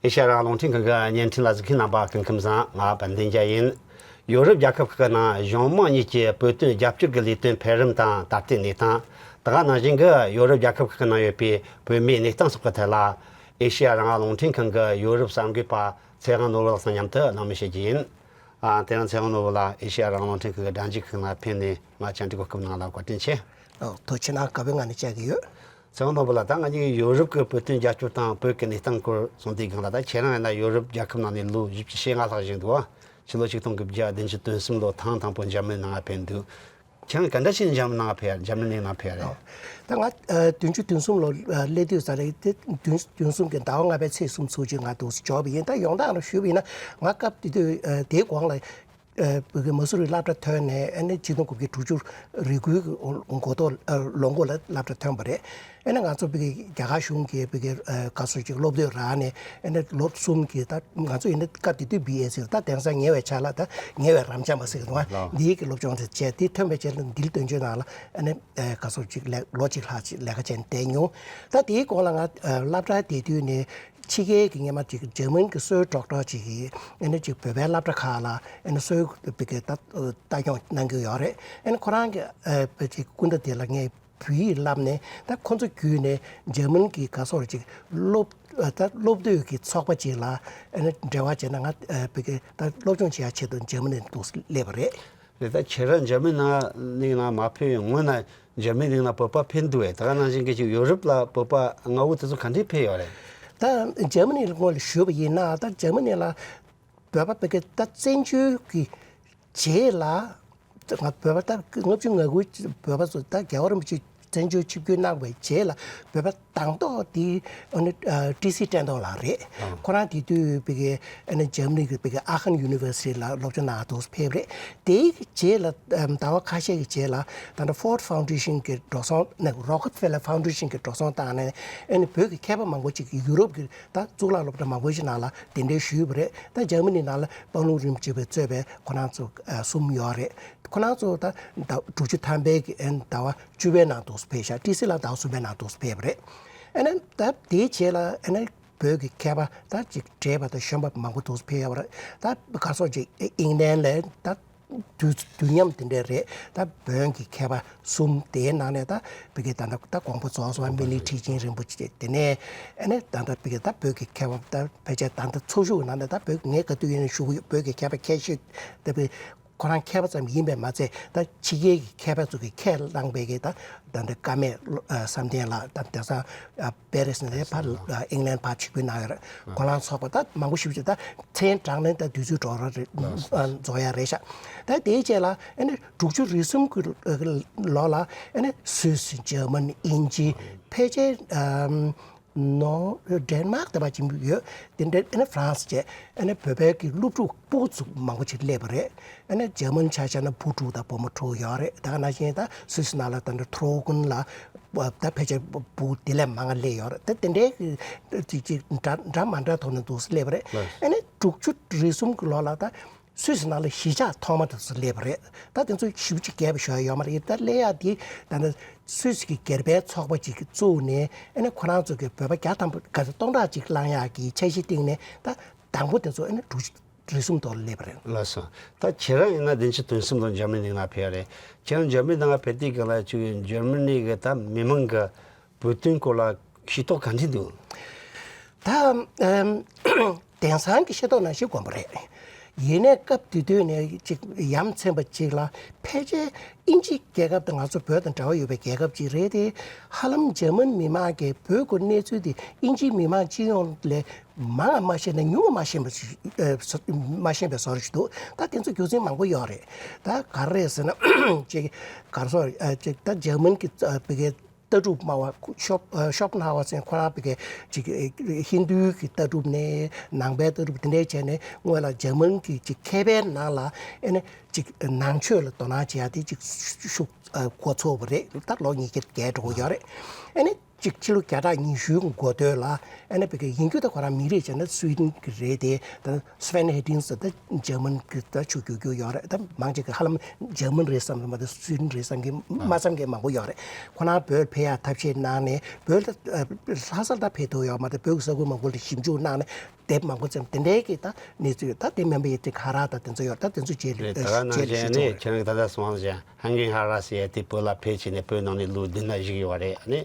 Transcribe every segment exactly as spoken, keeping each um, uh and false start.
ཨེ་ཤ་ཡ་རང་དབང་རླུང་འཕྲིན་ཁང་གི་བརྙན་འཕྲིན་ལ་གཟིགས་མཁན་རྣམ་པ་སྐུ་ཁམས་བཟང་། ང་དཔལ་ལྡན་རྒྱལ་ཡིན། ཡོ་རོབ་རྒྱལ་ཁབ་ཁག་གི་ནང་གཞུང་མང་གཉིས་ཀྱི་བོད་དོན་རྒྱབ་སྐྱོར་གྱི་ལས་དོན་འཕེལ་རིམ་དང་ད་ལྟའི་གནས་སྟངས། ད་ག་ནང་བཞིན་གྱི་ཡོ་རོབ་རྒྱལ་ཁབ་ཁག་གི་ནང་ཡོད་པའི་བོད་མིའི་གནས་སྟངས་སོགས་ཀྱི་ཐད་ལ། ཨེ་ཤ་ཡ་རང་དབང་རླུང་འཕྲིན་ཁང་གི་ཡོ་རོབ་གསར་འགོད་པ་ཚེ་དབང་ནོར་བུ་ལགས་དང་མཉམ་དུ་གླེང་མོལ་བྱེད་རྒྱུ་ཡིན། ཨ། དེ་རིང་ཚེ་དབང་ནོར་བུ་ལགས་ཨེ་ཤ་ཡ་རང་དབང་རླུང་འཕྲིན་ཁང་གི་སྒྲ་འཇུག་ཁང་ལ་ཕེབས་ནས་ང་བཅར་འདྲི་གོ་སྐབས་གནང་ལ་བཀའ་དྲིན་ཆེ། ཨོ། ཐུགས་རྗེ་གནང་། དགའ་པོའི་ངང་ནས་བཅར་གྱི་ཡོད། ཚེ་དབང་ནོར་བུ་ལགས། ད་ང་གཉིས་ཀྱིས་ཡོ་རོབ་ཀྱི་བོད་དོན་རྒྱབ་སྐྱོར་དང་བོད་ཀྱི་གནས་སྟངས་སྐོར་གསུངས་དུས་སྒང་ལ། ད་ཁྱེད་རང་ཡིན་ན་ཡོ་རོབ་རྒྱལ་ཁབ་ནང་ནས་ལོ་བཞི་བཅུ་ཞེ་ལྔ་ལྷག་བཞུགས་འདུག་བ། ཕྱི་ལོ་ཆིག་སྟོང་དགུ་བརྒྱ་བདུན་ཅུ་དོན་གསུམ་ལོ་ཐེངས་དང་པོ་འཇར་མ་ནི་ནང་ཕེབས་འདུག་ཁྱེད་རང་ག་འདྲ་བྱས་ནས་འཇར་མ་ནི་ནང་ཕེབས་རེད། འཇར་མ་ནི་ནང་ཕེབས་རེད། ཨོ། ད་ང་ཨ་བདུན་ཅུ་དོན་གསུམ་ལོ་ཨ་སླེབས་དུས་ཙ་རེད་དེ། བདུན་བདུན་གསུམ་གྱི་ཟླ་བ་ལྔ་པའི་ཚེས་སུམ་ཅུ་ཅིག་ང་འདུག་སེ་འབྱོར་བ་ཡིན། ད་ཡོངས་གྲགས་ལ་ཞུས་པ་ཡིན་ན། ང་སྐབས་དེ་དུས་ཨ་དེའི་གོང་ལ་ཨ་བོད་ཀྱི་མ་སུ་རི་སློབ་གྲྭ་ཐོན་ནས། ཨ་ནི་ཆིག་སྟོང་དགུ་བརྒྱ་དྲུག་ཅུ་རེ་དགུའི་འགོ་ཐོག་ཨ་ལོ་འགོ་ལ་སློབ་གྲྭ་ཐོན་པ་རེད། ཨ་ནི་ང་ཚོ་བོད་ཀྱི་རྒྱ་གར་གཞུང་གིས་བོད་ཀྱི་ཨ་ག་སོ་ཅིག་སློབ་དེབ་རག་ནས། ཨ་ནི་ལོ་གསུམ་གྱི། ད་ང་ཚོ་ཡིན་ན་སྐབས་དེ་དུས་བི་ཨེ་སི་ལ། ད་དེང་སང་ཉེ་བའི་ཆར་ལ་ད་ཉེ་བའི་རབ་འབྱམས་པ་ཟེར་གྱི་འདུག་ཨ། ལགས། འདིའི་གི་སློབ་སྦྱོང་དེ་བྱས། དེ་ཐོན་པའི་རྗེས་ལ་འདིར་སྟོན་བྱོས་ནང་ལ། ཨ་ནི་ཨ་ག་སོ་ཅིག་ལས་ལོ་གཅིག་ལྷག་ཅིག་ལས་ཀ་བྱས་ནས་བསྡད་མྱོང་། ད་དེའི་གོང་ལ་ང་ཨ་སློབ་གྲྭ་དེ་དུས་ནས་ཕྱི་རྒྱལ་གྱི་སྔོན་མ་ཅིག་འཇར་མན་གྱི་གསོའི་ཌོག་ཊར་ཅིག་གིས། ཨ་ནི་ཅིག་བོད་པའི་སློབ་གྲྭ་ཁག་ལ་ཨ་ནི་གསོའི་བོད་ཀྱི་ད་ལྟ་སྐྱོང་གནང་གི་ཡོད་རེད། ཨ་ནི་ཁོ་རང་གི་ཨ་བོད་ཀྱི་སྐུ་ཟླ་དེ་ལ་ངས་བོད་ཡིག་བསླབས་ནས། ད་ཁོ་ཚོ་བརྒྱུད་ནས་འཇར་མན་གྱི་ག་སོ་ཅིག་སློབ་ཨ་ད་སློབ་དེབ་ཀྱི་ཚོགས་པ་ཅིག་ལ་ཨ་ནི་འབྲེལ་བ་བྱས་ནས། ང་ཨ་བོད་ཀྱི་ད་སློབ་སྦྱོང་བྱེད་ཡ་ཆེད་དུ་འཇར་མ་ནི་འདུག་སེ་སླེབས་པ་རེད། རེད། ད་ཁྱེད་རང་འཇར་མ་ནི་ནང་མ་ཕེབས་སྔོན་ན་འཇར་མ་ནི་ནང་བོད་པ་ཕེབས་འདུག་བས། ད་ག་ནང་བཞིན་གྱི་ཅིག་ཡོ་རོབ་ལ་བོད་པ་མངའ་དབང་དེ་ཚོ་ག་འདྲས་ཕེབས་ཡོད་རེད། ད་འཇར་མ་ནི་ལ་སྔོན་ལ་ཞུས་པ་ཡིན་ན། ད་འཇར་མ་ནི་ལ་བོད་པ་བོད་ཀྱི་ད་བཙན་བྱོལ་གྱི་རྗེས་ལ། ང་བོད་པ་ད་ལྔ་བཅུ་ང་དགུ་བོད་པ་ཚོ། ད་རྒྱལ་བ་རིན་པོ་ཆེ་བཙན་བྱོལ་ཆིབས་བསྒྱུར་གནང་བའི་རྗེས་ལ་བོད་པ་དང་ཐོག་དེ་ཨ་ནི་ཨ་བཀྲིས་བསྟན་རྡོར་ལགས་རེད། ཨང་། ཁོ་རང་དེ་དུས་བོད་ཀྱི་ཨ་ནི་འཇར་མ་ནི་གི་བོད་ཀྱི་ཨ་ཁན་ཡུ་ནི་ཝར་སི་ཊི་ལ་སློབ་སྦྱོང་གནང་འདུག་ཕེབས་རེད། དེའི་རྗེས་ལ་ཨམ་ཟླ་བ་ཁ་ཤས་ཀྱི་རྗེས་ལ་ད་ལྟ་ཕོར་ཌི་ཕའུན་ཌེ་ཤན་གྱི་འགྲོ་སོང་། ནི་རོ་ཀེ་ཕེ་ལར་ཕའུན་ཌེ་ཤན་གྱི་འགྲོ་སོང་བཏང་ནས། ཨ་ནི་བོད་ཀྱི་མཁས་པ་མང་པོ་ཅིག་ཡུ་རོབ་ཀྱི་ད་གཙུག་ལག་སློབ་གྲྭ་མང་པོ་ཞིག་ནང་ལ་གདན་འདྲེན་ཞུས་པ་རེད། ད་འཇར་མ་ནི་ནང་ལ་དཔལ་ལུང་རིན་པོ་ཆེ་པས་གཙོས་པའི་ཁོ་རང་ཚོ་ཨ་གསུམ་ཡོད་རེད། ཁོ་རང་ཚོ་ད་ཟླ་དྲུག་ཅུ་ཐམ་པའི་གི་ཨ་ནི་ཟླ་བ་བཅུ་པའི་ནང་དུ་ཕེབས་ཤག་བཀྲིས་སི་ལ་ཟླ་བ་གསུམ་པའི་ནང་དུ་ཕེབས་པ་རེད། ཨ་ནི་ད་དེའི་རྗེས་ལ་ཨ་ནི་བོད་ཀྱི་མཁས་པ་ད་ཅིག་བགྲེས་པ་དང་གཞོན་པ་མང་པོ་འདུག་ཕེབས་ཡོད་པ་རེད། ད་ག་སོགས་ཅིག་ཨིང་ལན་ལ་ད་དུས་དུས་མཉམ་དེ་འདྲས་རེད། ད་བོན་གྱི་མཁས་པ་གསུམ། དེའི་ནང་ནས་ད་བོད་ཀྱི་ད་ད་ད་དགོངས་པ་རྫོགས་སོང་བ་མི་ལི་ཁྲི་ཆེན་རིན་པོ་ཆེ། དེ་ནས་ཨ་ནི་ད་ད་བོད་ཀྱི་ད་བོད་ཀྱི་མཁས་པ་ད་ཕལ་ཆེར་ད་ད་ཚོགས་ཞུགས་ནང་ནས་ད་བོད་ངས་ག་དུས་ཡིན་ན་ཞུ་གི་ཡོད། བོད་ཀྱི་མཁས་པ་ཁྱད་ཆོས་ད་བོད་ཁོ་རང་མཁས་པ་ཙམ་ཡིན་པས་མ་ཚད། ད་ཕྱི་རྒྱལ་གྱི་མཁས་པ་ཚོ་གིས་ཁས་བླངས་པའི་གི་ད་ད་ལྟ་ཀརྨ་བསམ་གཏན་ལགས། ད་དེང་སང་ཨ་པེ་རི་སི་ནས་ཕར་ཨ་ཨིང་ལན་ཕར་ཆིབས་བསྒྱུར་གནང་ཡོད་རེད། ཁོ་རང་ཚོགས་པ་ད་མང་པོ་ཞིག་ཅིག་ད་མཚན་དྲངས་ནས་ད་དུས་ཚོད་འགྲོ་ར་རེད། ཨ་རྫོགས་ཡ་རེད་ཤག་ད་དེའི་རྗེས་ལ་ཨ་ནི་དྲུག་ཅུ་རེ་གསུམ་གྱི་ལོ་ལ་ཨ་ནི་སུད་སི། འཇར་མ་ནི། དབྱིན་ཇི། ཕལ་ཆེར་ཨམ་ནོ། ཌེན་མཱག་དེ་བ་ཅིག་ཡོད། དེ་འདྲ་ཨ་ནི་ཧྥ་རན་སི་བྱས། ཨ་ནི་བོད་པའི་གི་སློབ་ཕྲུག་སྤུ་གུ་ཚོ་མང་པོ་ཅིག་སླེབས་པ་རེད། ཨ་ནི་འཇར་མན་ཆ་བཞག་ན་བུ་དྲུག་དང་བུ་མོ་དྲུག་ཡོད་རེད། ད་ག་ནང་བཞིན་ད་སུད་སི་ནང་ལ་ད་འདྲ་ཐོ་རོ་ཀུན་ལ་ད་ཕལ་ཆེར་བུ་དེ་ལས་མང་ང་སླེབས་ཡོད་རེད། ད་དེ་འདྲའི་གི་ཅིག་ཅིག་འདྲ་འདྲ་མ་འདྲ་ཐོག་ནས་འདུག་སེ་སླེབས་པ་རེད། ལགས། ཨ་ནི་དྲུག་ཅུ་རེ་གསུམ་གི་ལོ་ལ་ད་སུད་སི་ནང་ལ་གཞིས་ཆགས་ཐོག་མ་དེ་ཚོ་སླེབས་པ་རེད། ད་དེ་ཚོ་ཞེ་པོ་ཅིག་རྒྱས་པ་ཞིག་ཡོད་མ་རེད། ད་སླེབས་ཡག་དེ་ད་ནི་སུད་སི་གི་སྒེར་པའི་ཚོགས་པ་ཅིག་བཙུགས་ནས། ཨ་ནི་ཁོ་རང་ཚོ་གི་བོད་པ་བརྒྱ་ཐམ་པ་ག་ཚོད་སྟོང་ཕྲག་ཅིག་བླང་ཡག་གི་འཆར་གཞི་བཏིང་ནས། ད་དང་པོ་དེ་ཚོ་ཨ་ནི་དྲུག་ཅུ་རེ་གསུམ་ཐོག་ལ་སླེབས་པ་རེད། ལགས་སོ། ད་ཁྱེད་རང་ཡིན་ན་བདུན་ཅུ་དོན་གསུམ་ལོར་འཇར་མ་ནི་ནང་ཕེབས་རེད། ཁྱེད་རང་འཇར་མ་ནི་ནང་ཕེབས་དུས་སྒང་ལ་ཅིག་འཇར་མ་ནི་གི་ད་མི་མང་གི་བོད་དོན་སྐོར་ལ་ཤེས་རྟོགས་ག་འདྲ་འདུག་ད་ཨམ་དེང་སང་གི་ཤེས་རྟོགས་ནང་བཞིན་དགོངས་པ་རེད། ཡིན་ནའི་སྐབས་དེ་དུས་ནས་ཅིག་ཡ་མཚན་པ་ཅིག་ལ། ཕལ་ཆེར་དབྱིན་ཇི་རྒྱལ་ཁབ་དང་ང་ཚོ་བོད་དང་འབྲེལ་བ་ཡོད་པའི་རྒྱལ་ཁབ་ཅིག་རེད་དེ། ཧ་ལམ་འཇར་མན་མི་མང་གིས་བོད་ཀྱི་གནས་ཚུལ་དེ་དབྱིན་ཇིའི་མི་མང་སྤྱི་ཡོངས་ལས་མང་བ་མ་ཤེས་ན་ཉུང་བ་མ་ཤེས་པ་ཞིག་ཨ་མ་ཤེས་པའི་བཟོ་འདྲ་ཞིག་འདུག་ད་དེ་ཚོ་རྒྱུ་མཚན་མང་པོ་ཡོད་རེད། ད་ག་རེ་རེད་ཟེར་ན། ཅིག་ག་རེ་ཟེར། ཨ་ཅིག་ད་འཇར་མན་གྱི་ཨ་བོད་ཀྱི་ལྟ་གྲུབ་སྨྲ་བ་ཤོབ་ཨ་ཤོབ་ན་ཧ་ཝར་ཟེར། ཁོ་རང་བོད་ཀྱི་ཅིག་ཨ་ཧིན་རྡུའི་གི་ལྟ་གྲུབ་ནས་ནང་པའི་ལྟ་གྲུབ་དེ་འདྲའི་བྱས་ནས། སྔོན་ལ་འཇར་མན་གྱི་ཅིག་མཁས་པའི་ནང་ལ་ཨ་ནི་ཅིག་ནང་ཆོས་ལ་དོ་སྣང་བྱེད་ཡ་དེ་ཅིག་ཤུགས་ཨ་འགོ་ཚུགས་པ་རེད། ད་ལོ་ཉིས་བརྒྱ་བརྒལ་འགྲོ་གི་ཡོད་རེད། ཨ་ནི་ གཅིག་ཕྱི་ལོ་བརྒྱ་ཕྲག་ཉི་ཤུའི་འགོ་སྟོད་ལ་ཨ་ནི་བི་གི་ཡིན་རྒྱུ་ད་ཁོ་རང་མི་རིགས་བྱས་ན་སུའི་ཌེན་གི་རེད་དེ། ད་སི་ཝེན་ཧེ་ཏིན་ཟེར་ད་འཇར་མན་གི་ད་ཆོས་བསྒྱུར་རྒྱུ་ཡོད་རེད། ད་མང་ཆེ་གི་ཧ་ལམ་འཇར་མན་རེད་བསམ་མ་གཏོགས་སུའི་ཌེན་རེད་བསམ་གི་མ་བསམ་མཁན་མང་པོ་ཡོད་རེད། ཁོ་རང་བོད་ཕེབས་ཡག་ཐབས་ཤེས་གནང་ནས་བོད་ལ་ལྷ་སར་ད་ཕེབས་ཐུབ་ཡོད་མ་རེད། བོད་ཀྱི་ས་ཁུལ་མང་པོ་ལ་ཞིབ་འཇུག་གནང་ནས་དེབ་མང་པོ་བརྩམས། དེ་འདྲའི་གི་ད་གནས་ཚུལ་ད་དེ་མིན་པ་ཡི་ཏི་ཁ་ར་ད་དེ་ཚོ་ཡོད། ད་དེ་ཚོ་རྗེས་ལ་རེད། ད་ག་ནང་བཞིན་ནི་ཁྱེད་རང་གི་ད་ལྟ་གསུངས་པ་བཞིན་ཧན་གིན་ཧ་ར་ཟེར་ཡ་དེ་བོད་ལ་ཕེབས་བྱས་ནས་བོད་ནང་ནས་ལོ་བདུན་ན་བཞུགས་ཡོད་རེད། ཨ་ནི་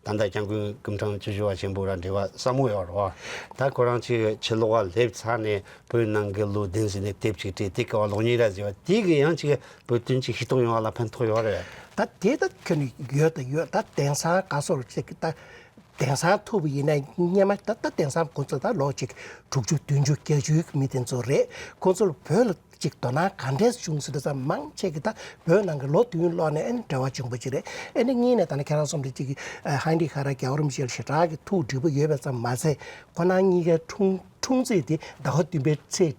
ད་ལྟ་སྐྱབས་མགོན་སྐུ་ཕྲེང་བཅུ་བཞི་པ་ཆེན་པོ་ར་འབྲེལ་བ་ཟབ་མོ་ཡོད་རེད་བ། ད་ཁོ་རང་ཅིག་ཕྱི་ལོགས་ལ་སླེབས་ཚར་ནས་བོད་ནང་གི་ལོ་བདུན་ཟིན་ནས་དེབ་ཅིག་བྲིས། དེ་ག་བ་གློག་བརྙན་ར་ཟེར་བ་དེ་གི་ཡང་ཅིག་བོད་དོན་ཅིག་ཤེས་རྟོགས་ཡོང་བ་ལ་ཕན་ཐོགས་ཡོད་རེད། ད་དེ་ད་ཁྱོན་ནས་ཡོད་ད་ཡོད། ད་དེང་སང་ག་སོར་ཅིག་ད་དེང་སང་ཐུབ་པ་ཡིན་ན་སྔོན་མ་ད་ད་དེང་སང་ཁོ་ཚོ་ད་ལོ་གཅིག་དྲུག་ཅུ་བདུན་ཅུ་བརྒྱད་ཅུའི་མི་དེ་ཚོ་རེད། ཁོ་ཚོ་ལ་བོད་ལ་ཅིག་དོ་སྣང་ག་འདྲས་བྱུང་ཟེར་དུས་ཙམ་མང་ཆེ་གི་ད་བོད་ནང་གི་ལོ་བདུན་ལོག་ནས་ཨ་ནི་འབྲེལ་བ་བྱུང་པ་ཅིག་རེད། ཨ་ནི་གཉིས་ནས་ད་ནི་ཁྱེད་རང་གསུམ་དེ་ཅིག་གི་ཧན་རི་ཧ་ར་རྒྱལ་བ་རིན་པོ་ཆེ་ལ་ཞེ་དྲག་གི་ཐུགས་འདྲིས་པོ་ཡོད་པ་ཙམ་མ་ཟད། ཁོ་རང་གཉིས་ཀའི་འཁྲུངས་འཁྲུངས་ཚེས་དེ་ཟླ་བ་བདུན་པའི་ཚེས་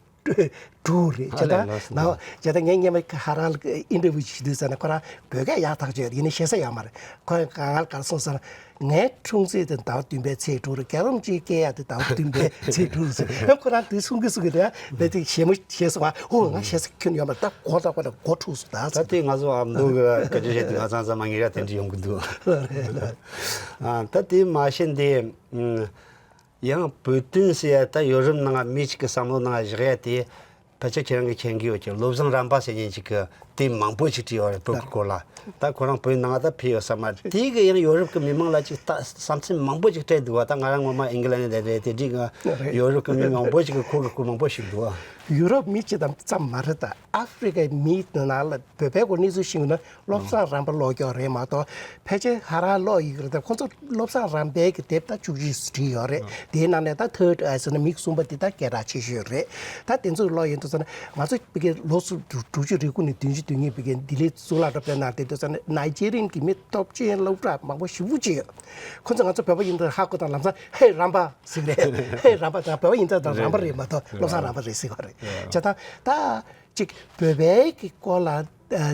དྲུག་རེད། ཨ་བྱས་ཙང་ལས་ལགས་སོ། ན་བྱས་ཙང་ངས་སྔོན་མ་ཧ་ར་ལ་ཨིན་ཊར་བིའུ་བྱེད་དུས་ཙམ་ནས་ཁོ་རང་བོད་སྐད་ཡག་ཐག་ཆོད། ཡིན་ནའི་ཞེ་ས་ཡོད་མ་རེད། ཁོས་ང་ལ་ག་རེ་གསུངས་ཟེར་ན། ངའི་འཁྲུངས་ཚེས་དེ་ཟླ་བ་བདུན་པའི་ཚེས་དྲུག་རེད། རྒྱལ་བ་རིན་པོ་ཆེའི་སྐྱེས་ཡག་དེ་ཟླ་བ་བདུན་པའི་ཚེས་དྲུག་རེད་ཟེར། ཁོ་རང་དེ་གསུང་གི་གསུང་གི་རེད། དེ་དེ་ཞེ་མོ་ཞེ་སོང་བ། ཨོ་ང་ཞེ་ས་ཁྱོན་ཡོད་མ་རེད། ད་གོ་ད་གོ་ད་གོ་འཁྲུགས་སོང་ད་ད་ཟེར། དེ་ང་ཚོ་ཨ་མདོ་གི་སྐད་ཆ་བཤད་དུས་ང་ཚང་ཚང་མ་ངེད་ར་དེ་འདྲ་ཡོང་གི་འདུག་ཨ་ད་དེ་མ་ཤེས་འདི། ཡང་བོད་དོན་ཟེར་ཡ་ད་ཡོ་རོབ་ནང་མི་གཅིག་གི་བསམ་བློ་ནང་བཞག་ཡ་དེ། ཕལ་ཆེར་ཁྱེད་རང་གིས་མཁྱེན་གྱི་ཡོད་ཀྱི། བློ་བཟང་རམ་པ་ཟེར་མཁན་ཅིག་གིས་དེབ་མང་པོ་ཞིག་བྲིས་ཡོད་རེད་བོད་ཀྱི་སྐོར་ལ། ད་ཁོ་རང་བོད་ནང་ད་ཕེབས་ཡོད་ས་མ་རེད། དེ་གིས་ཡང་ཡོ་རོབ་ཀྱི་མི་མང་ལ་ཅིག་ད་བསམ་ཚུལ་མང་པོ་ཞིག་སྤྲད་འདུག་བ། ད་ང་རང་ངོ་མ་ཨིང་ལན་ལ་རེད་དེ་འགྲིག་ག་ཡོ་རོབ་ཀྱི་མི་མང་པོ་ཞིག་གིས་ཁོ་གི་སྐོར་མང་པོ་ཞིག་འདུག་བ། ཡུ་རོབ་མི་སྤྱི་དང་ཙམ་མ་རེད། ད་ཨ་ཧྥེ་རི་ཀའི་མི་ནང་ལ་བོད་པའི་སྐོར་གནས་ཚུལ་ཤེས་ཀྱི་ན། བློ་བཟང་རམ་པ་ཀློག་ཀྱོག་རེད་མ་གཏོགས་ཕལ་ཆེར་ཧ་ར་ཀློག་ཡི་གི་རེད། ད་ཁོ་ཚོ་བློ་བཟང་རམ་པའི་གི་དེབ་ད་བཅུ་གཅིག་བྲིས་ཡོད་རེད། དེའི་ནང་ནས་ད་ཐར་ཌ་ཨའི་ཟེར་ན་མིག་གསུམ་པ་དེ་ད་སྐད་གྲགས་ཆེ་ཤོས་རེད། ད་དེ་ཚོ་ཀློག་ཡོང་དུས་ཙམ་ན་ང་ཚོ་ཕ་གི་ལོ་སུམ་དྲུག་དྲུག་ཅུ་རེ་དགུ་ནས་བདུན་ཅུ་དོན་གཉིས་ཕ་གི་ལྡི་ལི་གཙུག་ལག་སློབ་གྲྭའི་ནང་བསྡད་དུས་ཙམ་ན་ནའི་ཇི་རི་ཡན་གྱི་མི་སྟོབས་ཆེན་སློབ་གྲྭ་མང་པོ་ཞེ་པོ་ཅིག་ཡོད། ཁོ་ཚོ་ང་ཚོ་བོད་པ་ཡིན་དུས་ཧ་གོ་དང་། ལམ་སང་ཧེ་རམ་པ་ཟེར་གི་རེད། ཧེ་རམ་པ་དང་བོད་པ་ཡིན་དུས་ད་རམ་པ་རེད་མ་གཏོགས་བློ་བཟང་རམ་པ་རེད་ཟེར་གི་རེད། བྱས་ཙང་ད། གཅིག་བོད་པའི་གི་སྐོར་ལ་ཨ་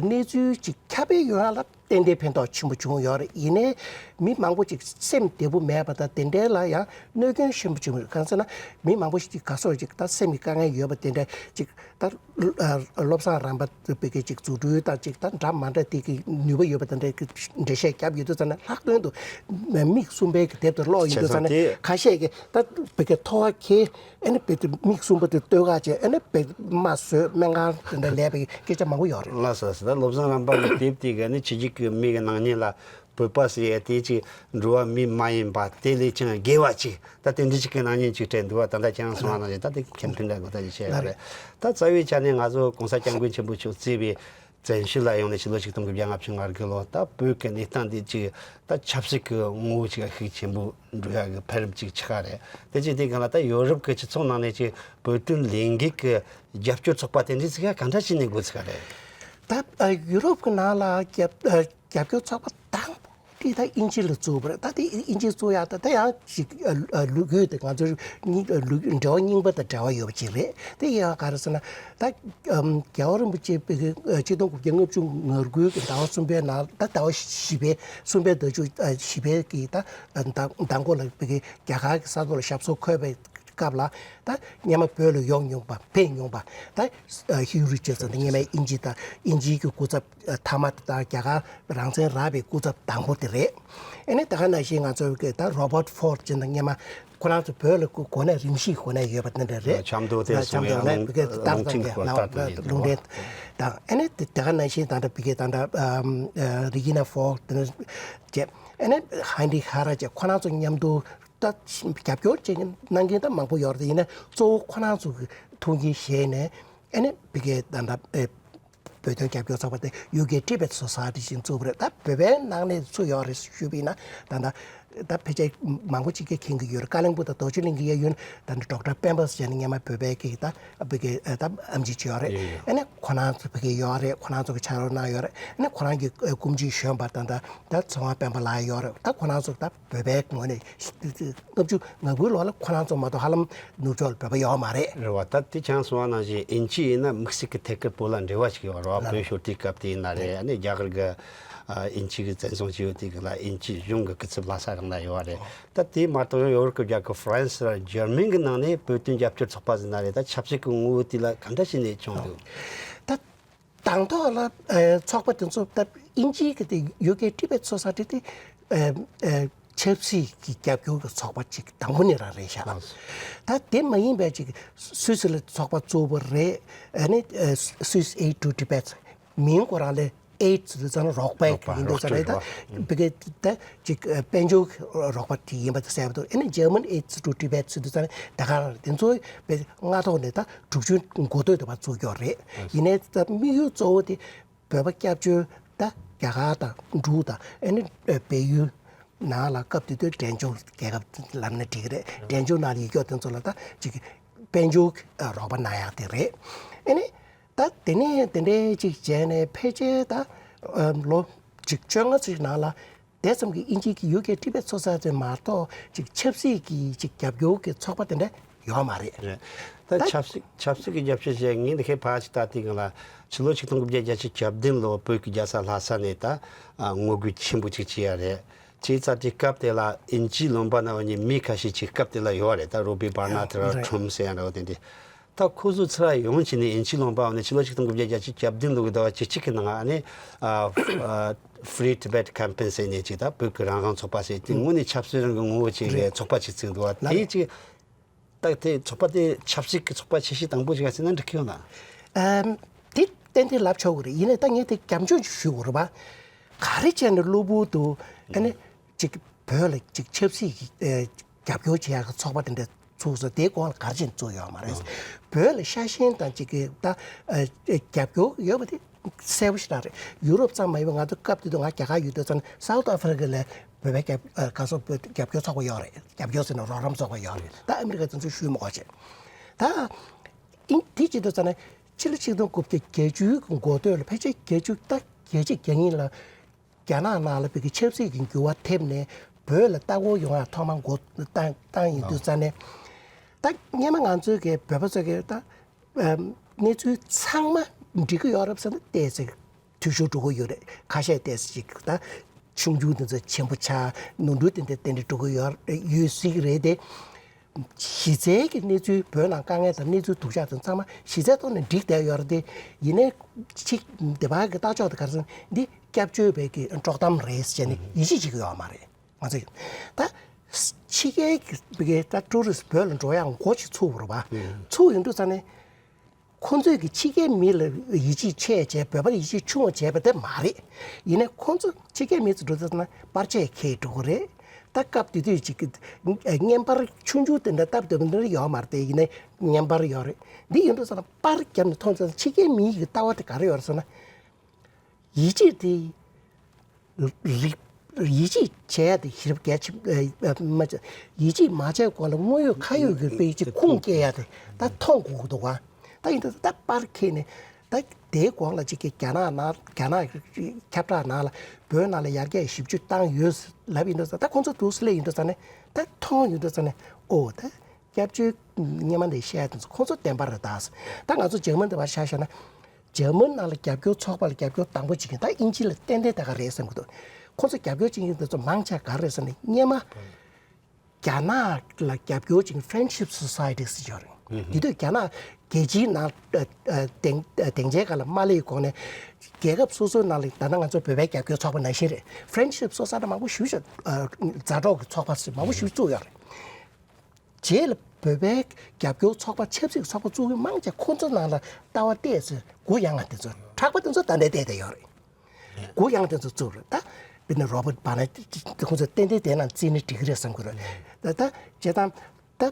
གནས་ཚུལ་གཅིག་ཁྱབ་སྤེལ་ཡོང་ཡ་ལ་ཏན་ཏན་ཕན་ཐོགས་ཆེན་པོ་བྱུང་ཡོད་རེད། ཡིན་ནའི་མི་མང་པོ་ཅིག་སེམས་བདེ་པོ་མེད་པ་དང་དེ་འདྲའི་ལ་ཡང་གནོད་སྐྱོན་ཆེན་པོ་བྱུང་ཡོད། གང་ཟེར་ན་མི་མང་པོ་ཞིག་ག་སོགས་ཅིག་ད་སེམས་ཀྱི་དཀའ་ངལ་ཡོད་པ་དེ་འདྲ་ཅིག་ད་ཨ་བློ་བཟང་རམ་པ་བོད་ཀྱི་ཅིག་རྫུ་འཕྲུལ་དང་ཅིག་ད་འདྲ་མ་འདྲ་དེ་གི་ནུས་པ་ཡོད་པ་དེ་འདྲའི་གི་འགྲེལ་བཤད་བརྒྱབ་ཡོད་དུས་ཙམ་ནས་ལྷག་དོན་དུ་མིག་གསུམ་པའི་གི་དེབ་དེ་ཀློག་ཡོད་དུས་ཙམ་ནས་བྱས་ཙང་དེ་ཁ་ཤས་ཀྱིས་ད་བོད་ཀྱི་ཐོ་བ་ཁེལ། ཨ་ནི་བོད་དུ་མིག་གསུམ་པོ་དེ་ལྟོས་ཁ་བྱས། ཨ་ནི་བོད་དམར་བཟོས་སྨན་ཁང་དེ་འདྲ་ལས་པའི་སྐད་ཆ་མང་པོ་ཡོད་རེད། ལགས་སོ། ད་བློ་བཟང་རམ་པ་གི་དེབ་དེ་ག་ནི་ཕྱི་རྒྱལ་གྱི་མི་གི་སྣང་བརྙན་ལ་བོད་པ་ཟེར་ཡ་དེ་ཅིག་འགྲོ་བ་མི་མ་ཡིན་པ་དེ་ལས་ཀྱང་དགེ་བ་ཅིག་ད་དེ་འདྲ་ཅིག་གི་སྣང་བརྙན་ཅིག་སྤྲད་འདུག་བ། ད་ལྟ་ཁྱེད་རང་གསུངས་པ་ནང་བཞིན་ད་དེ་ཁྱད་མཐུན་འདྲ་གོ་ད་ཅིག་བཤད་ཡོད་རེད། ད་རྩ་བའི་ཆ་ནས་ང་ཚོ་༸གོང་ས་༸སྐྱབས་མགོན་ཆེན་པོ་མཆོག་གཙོས་པའི་བཙན་བྱོལ་ལ་ཡོང་ནས་ཕྱི་ལོ་ཆིག་སྟོང་དགུ་བརྒྱ་ལྔ་བཅུ་ང་དགུ་ལོ་ད་བོད་ཀྱི་གནས་སྟངས་འདི་ཅིག་ད་ཆབ་སྲིད་ཀྱི་ངོ་བོ་ཅིག་ཤུགས་ཆེན་པོ་འགྲོ་ཡག་གི་འཕེལ་རིམ་ཅིག་ཆགས་ཀ་རེད། དེ་ཅིག་དེ་སྒང་ལ་ད་ཡོ་རོབ་ཀྱི་སྤྱི་ཚོགས་ནང་ནས་ཅིག་བོད་དོན་ལས་འགུལ་གྱི་རྒྱབ་སྐྱོར་ཚོགས་པ་དེ་འདྲ་ཅིག་ག་འདྲ་བྱས་ནས་འགོ་ཚུགས་ཀ་རེད། ད་ཡུ་རོབ་ཀྱི་ནང་ལ་རྒྱབ་རྒྱབ་སྐྱོར་ཚོགས་པ་དང་པོ་དེ་ད་དབྱིན་ཇི་ལ་བཙུགས་པ་རེད། ད་དེ་དབྱིན་ཇི་བཙུགས་ཡག་ད་ད་ཡང་ཅིག་ལོ་རྒྱུས་དེ་ང་ཚོ་ལོ་འབྲེལ་བ་རྙིང་པ་དང་འབྲེལ་བ་ཡོད་པ་ཅིག་རེད། དེ་ཡང་ག་རེ་ཟེར་ན་ད། ཨམ། རྒྱལ་བ་རིན་པོ་ཆེ་པའི་གི་ཆིག་སྟོང་དགུ་བརྒྱ་ལྔ་བཅུ་ང་དགུའི་གི་ཟླ་བ་གསུམ་པའི་ནང་ད་ཟླ་བ་བཞི་པའི་གསུམ་པའི་ཟླ་མཇུག་ཨ་བཞི་པའི་གི་ད་ཟླ་མདང་དགོང་ལ་པའི་གི་རྒྱ་གར་གི་ས་ཐོག་ལ་ཞབས་སོར་འཁོད་པའི་སྐབས་ལ་ད་སྔོན་མ་བོད་ལ་ཡོང་མྱོང་པ་ཕེབས་མྱོང་པ་ད་ཨ་ཧིའུ་རི་ཅར་ཟེར་ནས་སྔོན་མའི་དབྱིན་ཇི་ད་དབྱིན་ཇིའི་གི་སྐུ་ཚབ་ཨ་མཐའ་མ་ད་རྒྱ་གར་རང་བཙན་རག་པའི་སྐུ་ཚབ་དང་པོ་དེ་རེད། ཨ་ནི་ད་ག་ནང་བཞིན་ང་ཚོའི་གི་ད་རོ་བར་ཕོར་ཅེས་ད་སྔོན་མ། ཁོ་རང་ཚོ་བོད་ལ་གོ་གོ་གནས་རིམ་བཞིན་གོ་གནས་ཡོད་པ་དེ་འདྲ་རེད། ཆབ་མདོ་དེ་ཆབ་མདོ་སོང་ཡང་ནས་ལུང་ལུང་ཆེན་གྱི་སྐོར་ལྟར་དུ་ལུང་འདྲེན་དང་། ཨ་ནི་དེ་དེ་ག་ནང་བཞིན་ད་ལྟ་བི་གེ་ད་ལྟ་ཨམ་ཨ་རི་གི་ན་ཕོག་དེ་འདྲ་བཅས། ཨ་ནི་ཧན་རི་ཧ་ར་བཅས་ཁོ་རང་ཚོ་མཉམ་དུ་ད་རྒྱབ་སྐྱོར་བྱེད་མཁན་གནང་མཁན་ད་མང་པོ་ཡོད་རེད། ཡིན་ན་གཙོ་བོ་ཁོ་རང་ཚོ་གི་ཐུགས་འགན་བཞེས་ནས་ཨ་ནི་བི་གེ་ད་ལྟ་ཨེ། བོད་དོན་རྒྱབ་སྐྱོར་ཚོགས་པ་དེ་ཡུ་ཀེ་ཊི་བེད་སོ་སའི་ཊི་ཅེས་བཙུགས་པ་རེད། ད་བོད་པའི་ནང་ནས་སུ་ཡོད་རེད་ཞུས་པ་ཡིན་ན་ད་ལྟ་ད་ཕལ་ཆེར་མང་པོ་ཅིག་གིས་མཁྱེན་གྱི་ཡོད་རེད། ཀ་ལིང་པུ་དང་རྡོ་རྗེ་གླིང་གི་གཡས་གཡོན་ད་ནི་ཌོག་ཊར་སྤེན་པ་ཟེར་ནས་སྔོན་མ་བོད་པའི་གི་ད་བོད་ཀྱི་ད་ཨེམ་ཆི་ཅིག་ཡོད་རེད། ཡོད་ཡོད། ཨ་ནི་ཁོ་རང་ཚོ་བོད་ཀྱི་ཡོད་རེད། ཁོ་རང་ཚོ་གི་ཕྱག་རོགས་གནང་ཡོད་རེད། ཨ་ནི་ཁོ་རང་གི་སྐུ་མཆེད་གཞོན་པ་ད་ད་ད་ཚེ་དབང་སྤེན་པ་ལགས་ཡོད་རེད། ད་ཁོ་རང་ཚོ་ད་བོད་པའི་ངོས་ནས་ལྔ་བཅུ་ང་དགུའི་ལོ་ལ་ཁོ་རང་ཚོ་མ་གཏོགས་ཧ་ལམ་ནུབ་ཕྱོགས་ལ་བོད་པ་ཡོད་མ་རེད། རེད་བ། ད་དེ་ཆང་སོང་བ་ནང་བཞིན་ཨིན་ཇི་ཡིན་ན་དམིགས་བསལ་གྱི་ཐད་ཀར་བོད་ལ་འབྲེལ་བ་ཞིག་ཡོད་རེད་བ། ལ་བོད་ཤོར་དུས་སྐབས་དེ་ཡིན་ན་རེད། ཨ་ནི་རྒྱ་གར་གྱི་ ཨ་དབྱིན་ཇི་གི་བཙན་བཟུང་བྱས་ཡོད་དེ་གི་ལ་དབྱིན་ཇི་གཞུང་གི་སྐུ་ཚབ་ལྷ་ས་རང་ལ་ཡོད་པ་རེད། ད་དེ་མ་གཏོགས་ཡོ་རོབ་ཀྱི་རྒྱལ་ཁབ་ཧྥ་རན་སི་ར་འཇར་མན་གི་ནང་ནས་བོད་དོན་རྒྱབ་སྐྱོར་ཚོགས་པ་ཟེར་ན་རེད། ད་ཆབ་སྲིད་ཀྱི་ངོ་བོ་དེ་ལ་ག་འདྲ་བྱས་ནས་བྱུང་འདུག་ད་དང་ཐོག་ལ་ཨ་ཚོགས་པ་དེ་ཚོ་ད་དབྱིན་ཇིའི་གི་དེ་ཡུ་ཀེ་ཊི་བེཊ་སོ་སའི་ཊི་དེ་ཨ་ཨ་ཆབ་སྲིད་ཀྱི་རྒྱབ་སྐྱོར་གྱི་ཚོགས་པ་ཅིག་དང་པོ་ནས་རང་རེད་ཤག་ད་དེ་མ་ཡིན་པའི་ཅིག་སུད་སི་ལ་ཚོགས་པ་གཙོ་བོ་རེད། ཨ་ནི་ཨ་Swiss Aid to Tibet། མིང་ཁོ་རང་ལ་ཨེཌ་ཟེར་དུས་ཙམ་ན་རོགས་པ་ཡིན་དུས་ཙམ་ན་ད་བི་གེ་ད་ཅིག་དཔལ་འབྱོར་རོགས་པ་དེ་ཡིན་པ་དེ་གསལ་པོ་འདུག་ཨ་ནི་German Aid to Tibet་ཟེར་དུས་ཙམ་ན་ད་ག་རང་དེ་ཚོ་དཔེ་སྔ་ཐོག་ནས་ད་དྲུག་ཅུའི་འགོ་སྟོད་དུ་བ་བཙུགས་ཀྱོག་རེད། ཡིན་ནའི་ད་དམིགས་ཡུལ་གཙོ་བོ་དེ་བོད་པ་སྐྱབས་བཅོལ་ད་རྒྱ་གར་དང་འབྲུག་དང་ཨ་ནི་བལ་ཡུལ་ནང་ལ་སྐབས་དེ་དུས་འབྲས་ལྗོངས་རྒྱལ་ཁབ་ལབ་ན་འགྲིག་གི་རེད། འབྲས་ལྗོངས་ནང་ལ་ཡོད་ཀྱོག་དེ་ཚོ་ལ་ད་ཅིག་དཔལ་འབྱོར་རོགས་པ་གནང་ཡག་དེ་རེད། ཨ་ནི། ད་དེ་ནས་དེ་འདྲའི་ཅིག་བྱས་ནས་ཕལ་ཆེར་ད་ཨ་ལོ་ཅིག་བཅོ་ལྔ་ཙམ་ནང་ལ་དེ་ཙམ་གྱི་དབྱིན་ཇི་གི་ཡུ་ཀེ་ཊི་བེཊ་སོ་སའི་ཊི་མ་གཏོགས་ཅིག་ཆབ་སྲིད་ཀྱི་ཅིག་རྒྱབ་སྐྱོར་གྱི་ཚོགས་པ་དེ་འདྲ་ཡོད་མ་རེད། རེད། ད་ད་ཆབ་སྲིད་ཆབ་སྲིད་ཀྱི་རྒྱབ་སྐྱོར་བྱས་ངས་འདི་གའི་ཕར་ཅིག་ལྟ་དུས་སྒང་ལ་ཕྱི་ལོ་ཆིག་སྟོང་དགུ་བརྒྱ་བརྒྱད་ཅུ་གྱ་བདུན་ལོ་བོད་ཀྱི་རྒྱལ་ས་ལྷ་ས་ནས་ད་ཨ་ངོ་རྒོལ་ཆེན་པོ་ཅིག་བྱས་ཡ་རེད། བྱས་ཙང་དེ་སྐབས་དེ་ལ་དབྱིན་ཇིའི་ལུང་པ་ན་འོ་ནི་མི་ཁ་ཤས་ཅིག་སྐབས་དེ་ལ་ཡོད་རེད། ད་རོ་བྷི་བར་ནར་ཌི་ར་རེད། ཁྲོམ་ཟེར་ཡ་འདྲ་བོ་དེ་འདྲ། ད་ཁོ་ཚོ་ཚུར་ཡོང་བྱས་ནས་དབྱིན་ཇིའི་ལུང་པ་འོ་ནི་ཕྱི་ལོ་ཆིག་སྟོང་དགུ་བརྒྱ་བརྒྱད་ཅུ་གྱ་བདུན་ལོ་གི་ཟླ་བ་བཅུ་གཅིག་གི་ནང་ཨ་ནི་ཨ་ཨ་Free Tibet Campaign ཟེར་ནས་ཅིག་ད་བོད་ཀྱི་རང་དབང་ཚོགས་པ་ཟེར་དེ་དངོས་གནས་ཆབ་སྲིད་རང་གི་ངོ་བོ་ཅིག་གི་རེད། ཚོགས་པ་ཅིག་བཙུགས་འདུག་བ། དེ་ཅིག་ད་དེ་ཚོགས་པ་དེ་ཆབ་སྲིད་ཀྱི་ཚོགས་པ་ཆེ་ཤོས་དང་པོ་ཅིག་ཟེར་ན་འགྲིག་གི་ཡོད་ན། ཨམ། དེ་ཏན་ཏན་ལབ་ཆོག་གི་རེད། ཡིན་ནའི་ད་ངས་དེ་རྒྱབ་ལྗོངས་ཅིག་ཞུ་དགོས་རེད་པ། ག་རེ་བྱས་ནས་གློ་བུར་དུ་ཨ་ནི་ཅིག་བོད་ལ་ཅིག་ཆབ་སྲིད་ཀྱི་ཨེ་རྒྱབ་སྐྱོར་བྱེད་ཡག་གི་ཚོགས་པ་དེ་འདྲ་བཙུགས་སོང་། དེའི་གོང་ལ་ག་རེ་བྱས་ནས་བཙུགས་ཡོད་མ་རེད། བོད་ལ་ཤ་ཞེན་དང་ཅིག་གི་ད་ཨེ་རྒྱབ་སྐྱོར་ཡོད་པ་དེ་གསལ་པོ་ཞེ་དྲག་རེད། ཡུ་རོབ་ཙམ་མ་ཡིན་པར་ང་ཚོ་སྐབས་དེ་དུས་ང་རྒྱ་གར་ཡོད་དུས་ཙམ་ན་སའུ་ཐི་ཨ་ཧྥི་རི་ཀ་ལ་བོད་པའི་རྒྱབ་ཨ་ག་ཚོད་བོད་རྒྱབ་སྐྱོར་ཚོགས་པ་ཡོད་རེད། རྒྱབ་སྐྱོར་ཟེར་ན་རོགས་རམ་ཚོགས་པ་ཡོད་རེད། ད་ཨ་མི་རི་ཀ་དེ་ཚོ་ཞུས་མ་དགོས་བྱས། ད་ཨིན་དེ་བྱེད་དུས་ཙམ་ནས་ཕྱི་ལོ་ཆིག་སྟོང་དགུ་བརྒྱ་བརྒྱད་ཅུའི་འགོ་སྟོད་ལ་ཕལ་ཆེར་བརྒྱད་ཅུ་ད་བརྒྱད་ཅུ་གྱ་གཉིས་ལ་རྒྱ་ནག་ནང་ལ་བོད་ཀྱི་ཆབ་སྲིད་ཀྱི་འགྱུར་བ་ཐེབས་ནས་བོད་ལ་ལྟ་སྐོར་ཡོང་ཡ་ཐོག་མ་འགོ་བཏང་བཏང་ཡིན་དུས་ཙམ་ནས་ད་སྔོན་མ་ང་ཚོའི་གི་བོད་པ་ཚོ་གི་ད་ཨམ་གནས་ཚུལ་ཚང་མ་འགྲིག་གི་ཡོད་རེད་བསམ་ན་ཏོག་ཙམ་འཐུས་ཤོར་འགྲོ་གི་ཡོད་རེད། ཁ་ཤས་ཏོག་ཙམ་ཅིག་ད་ཆུང་ཆུང་དེ་ཚོ་ཆེན་པོ་ཆགས། ནོར་འཁྲུལ་དེ་འདྲ་དེ་འདྲ་འགྲོ་གི་ཡོད་ཡོད་སྲིད་ཀྱི་རེད་དེ། གཞི་རྩའི་གི་གནས་ཚུལ་བོད་ནང་དཀའ་ངལ་དང་གནས་ཚུལ་སྡུག་ཅག་དེ་ཚང་མ་གཞི་རྩའི་ཐོག་ནས་འགྲིག་བསྡད་ཡོད་རེད་དེ། ཡིན་ནའི་ཅིག་འདི་བར་གི་ལྟ་ཕྱོགས་དེ་ག་རེ་ཟེར་ན་འདི་སྐྱབས་བཅོལ་བའི་གི་དཀྲོག་གཏམ་རེད་ཟེར་ནས་ཡིད་ཆེས་བྱེད་ཀྱི་ཡོད་མ་རེད། ང་ཚོས་ད་ཕྱི་རྒྱལ་གྱི་ད་ཊུ་རི་སི་བོད་ལ་འགྲོ་ཡག་འགོ་ཅིག་ཚུགས་པ་རེད་པ། ཚུགས་ཡོང་དུས་ཙམ་ནས་ཁོ་ཚོས་ཀྱི་ཕྱི་རྒྱལ་མི་ལ་ཡིད་ཆེས་ཆེ་བྱས་བོད་པར་ཡིད་ཆེས་ཆུང་བ་བྱས་པ་དེ་མ་རེད། ཡིན་ནའི་ཁོ་ཚོ་ཕྱི་རྒྱལ་མི་ཚོ་འགྲོ་དུས་ཙམ་ན་པར་ཆས་འཁྱེར་འགྲོ་གི་རེད། ད་སྐབས་དེ་དུས་ཅིག་གི་བརྙན་པར་ཆུང་ཆུང་དེ་འདྲ་སྟབས་བདེ་པོ་འདི་འདྲ་ཡོད་མ་རེད་དེ། ཡིན་ནའི་བརྙན་པར་ཡོད་རེད། འདི་ཡིན་དུས་ཙམ་ན་པར་བརྒྱབ་ནས་མཐོང་ཙང་ཕྱི་རྒྱལ་མི་ཡི་གི་ལྟ་བ་དེ་ག་རེ་ཡོད་རེད་ཟེར་ན། ཡིད་ཆེས་དེ། རིག་ཡིད་ཆེས་བྱས་ཏེ་ཞེ་དྲག་གལ་ཆེ་ཨ་མ་བྱ། ཡིད་ཆེས་མ་བྱས་གོང་ལ་དངོས་ཡོད་ཁ་ཡོད་ཀྱི་དཔེ་ཅིག་ཁུངས་སྐྱེལ་ཡ་དེ་ད་མཐོང་དགོས་ཀྱི་འདུག་ག་ད་ཡིན་ད་ད་པར་ཁྱེར་ནས་ད་དེའི་གོང་ལ་ཅིག་གི་རྒྱ་ནག་ནང་རྒྱ་ནག་ཁྱབ་བསྒྲགས་ནང་ལ་བོད་ནང་ལ་ཡར་རྒྱས་ཞེ་པོ་ཅིག་བཏང་ཡོད་ལབ་ཡིན་དུས་ད་ཁོང་ཚོ་འདུག་སེ་སླེབས་ཡིན་དུས་ཙང་ནས་ད་མཐོང་ཡོང་དུས་ཙང་ནས་ཨོ་ད། སྐྱབས་བཅོལ་སྔོན་མ་ནས་བཤད་དེ་ཚོ་ཁོང་ཚོ་བདེན་པ་རེད་ད། ད་ང་ཚོ་འཇར་མན་དེ་བར་ཆ་བཞག་ན། འཇར་མན་ནང་ལ་རྒྱབ་སྐྱོར་ཚོགས་པ་ལ་རྒྱབ་སྐྱོར་དང་པོ་བྱེད་མཁན་ད་དབྱིན་ཇི་ལ་ཏན་ཏན་དེ་ག་རེད་བསམ་གྱི་འདུག་ཁོང་ཚོ་རྒྱབ་སྐྱོར་བྱེད་མཁན་དེ་ཚོ་མང་ཆེ་ག་རེ་རེད་ཟེར་ན་སྔོན་མ་རྒྱ་ནག་ལ་རྒྱབ་སྐྱོར་བྱེད་མཁན་Friendship Society ཟེར་ཡོད་རེད། དེ་དུས་རྒྱ་ནག་རྒྱལ་སྤྱིའི་ནང་སྡིངས་སྡིངས་ཆའི་སྒང་ལ་མ་སླེབས་གོང་ནས་རྒྱལ་ཁབ་སོ་སོའི་ནང་ལ་ད་ལྟ་ང་ཚོ་བོད་པའི་རྒྱབ་སྐྱོར་ཚོགས་པ་ནང་བཞིན་རེད། Friendship Society མང་པོ་ཞེ་པོ་ཅིག་མཛའ་གྲོགས་ཀྱི་ཚོགས་པ་ཞིག་མང་པོ་ཞེ་པོ་བཙུགས་ཡོད་རེད། རྗེས་ལ་བོད་པའི་རྒྱབ་སྐྱོར་ཚོགས་པ་ཆབ་སྲིད་ཚོགས་པ་བཙུགས་མཁན་མང་ཆེ་ཁོང་ཚོ་ནང་ལ་ལྟ་བ་བལྟས་ཚེ་གུ་ཡངས་པ་དེ་ཚོ་གྲགས་པ་དེ་ཚོ་ད་ལྟ་བསྡད་བསྡད་ཡོད་རེད། གུ་ཡངས་དེ་ཚོ་བཙུགས་རེད་ད། དཔེར་ན་Robert Bennett ཁོང་ཚོ་ཏན་ཏན་དེ་ནང་བརྩིས་ནས་འགྲིག་གི་རེད་བསམ་གི་རེད། ད་ད་བྱས་ཙང་ད་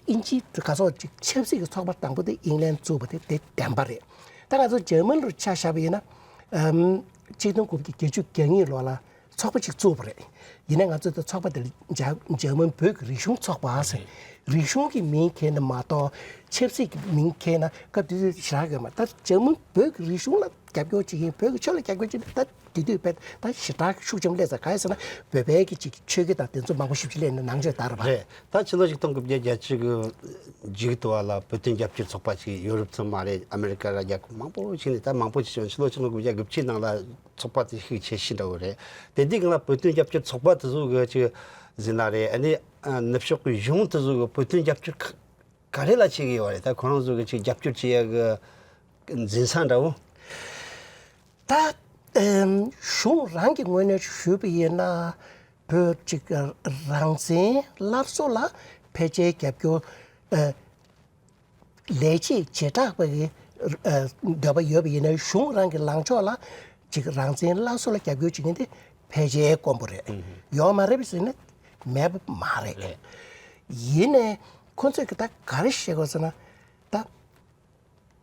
དབྱིན་ཇི་ག་ཚོད་ཅིག་ཆབ་སྲིད་ཀྱི་ཚོགས་པ་དང་པོ་དེ་ཨིང་ལན་བཙུགས་པ་དེ་དེ་བདེན་པ་རེད། ད་ང་ཚོ་འཇར་མན་ལ་ཆ་བཞག་པ་ཡིན་ན་ཨམ་ཆིག་སྟོང་དགུ་བརྒྱ་བརྒྱད་ཅུ་གྱ་གཉིས་ལོ་ལ། ཚོགས་པ་ཅིག་བཙུགས་པ་རེད། ཡིན་ནའི་ང་ཚོས་ད་ཚོགས་པ་དེ་ལ་འཇར་འཇར་མན་བོད་ཀྱི་རིག་གཞུང་ཚོགས་པ་ཟེར། རིག་གཞུང་གི་མིང་འཁྱེར་ན་མ་གཏོགས་ཆབ་སྲིད་ཀྱི་མིང་འཁྱེར་ན་སྐབས་དེ་དུས་ཞེ་དྲག་ཡོད་མ་རེད། ད་འཇར་མན་བོད་ཀྱི་རིག་གཞུང་ལ་ རྒྱབ་སྐྱོར་བྱེད་ཀྱིན། བོད་ཀྱི་ཆོས་ལ་རྒྱབ་སྐྱོར་བྱེད་ཀྱིན། ད་དེ་དུས་བོད་ད་ཞེ་དྲག་ཤུགས་ཆེན་པོ་སླེབས་ཚར། གང་ཡིན་ཟེར་ན་བོད་པའི་གི་ཅིག་ཆོས་བརྒྱུད་དང་དེ་ཚོ་མང་པོ་ཞེ་པོ་ཅིག་སླེབས་ནས་ནང་ཆོས་དར་བ། རེད། ད་ཕྱི་ལོ་ཆིག་སྟོང་དགུ་བརྒྱ་བརྒྱད་ཅུ་གི་མཇུག་ཏུ་བ་ལ་བོད་དོན་རྒྱབ་སྐྱོར་ཚོགས་པ་ཅིག་ཡོ་རོབ་ཙམ་མ་རེད། ཨ་མེ་རི་ཀ་ར་རྒྱལ་ཁབ་མང་པོ་ཞིག་ནས། ད་མང་པོ་ཞིག་བྱུང་། ཕྱི་ལོ་ཆིག་སྟོང་དགུ་བརྒྱ་དགུ་བཅུའི་ནང་ལ་ཚོགས་པ་དེ་ཤུགས་ཆེ་ཤོས་འདྲ་བོ་རེད། དེ་དུས་སྒང་ལ་བོད་དོན་རྒྱབ་སྐྱོར་ཚོགས་པ་དེ་ཚོ་གི་ཅིག་ཟེར་ན་རེད། ཨ་ནི་ནུབ་ཕྱོགས་ཀྱི་གཞུང་དེ་ཚོ་གི་བོད་དོན་རྒྱབ་སྐྱོར་ག་ག་རེ་ལ་བྱེད་ཀྱི་ཡོད་རེད། ད་ཁོ་རང་ཚོ་གི་ཅིག་རྒྱབ་སྐྱོར་བྱེད་ཡ་གི་འཛིན་ས་འདྲ་བོ། ད་ཨེམ་གཞུང་རང་གི་ངོས་ནས་ཞུས་པ་ཡིན་ན། བོད་ཅིག་རང་བཙན་སླར་གསོ་ལ་ཕལ་ཆེར་རྒྱབ་སྐྱོར་ཨ་ལས་བྱེད་བྱེ་བྲག་པ་གི་ཨ་འདོད་པ་ཡོད་པ་ཡིན་ན། གཞུང་རང་གི་ལངས་ཕྱོགས་ལ་ཅིག་རང་བཙན་སླར་གསོ་ལ་རྒྱབ་སྐྱོར་བྱེད་མཁན་དེ་ཕལ་ཆེར་དཀོན་པོ་རེད། ཡོད་མ་རེད་པས་ཟེར་ན་མེད་པ་མ་རེད། རེད། ཡིན་ནའི་ཁོ་ཚོས་ཀྱི་ད་ག་རེ་བཤད་དགོས་ཟེར་ན། ད་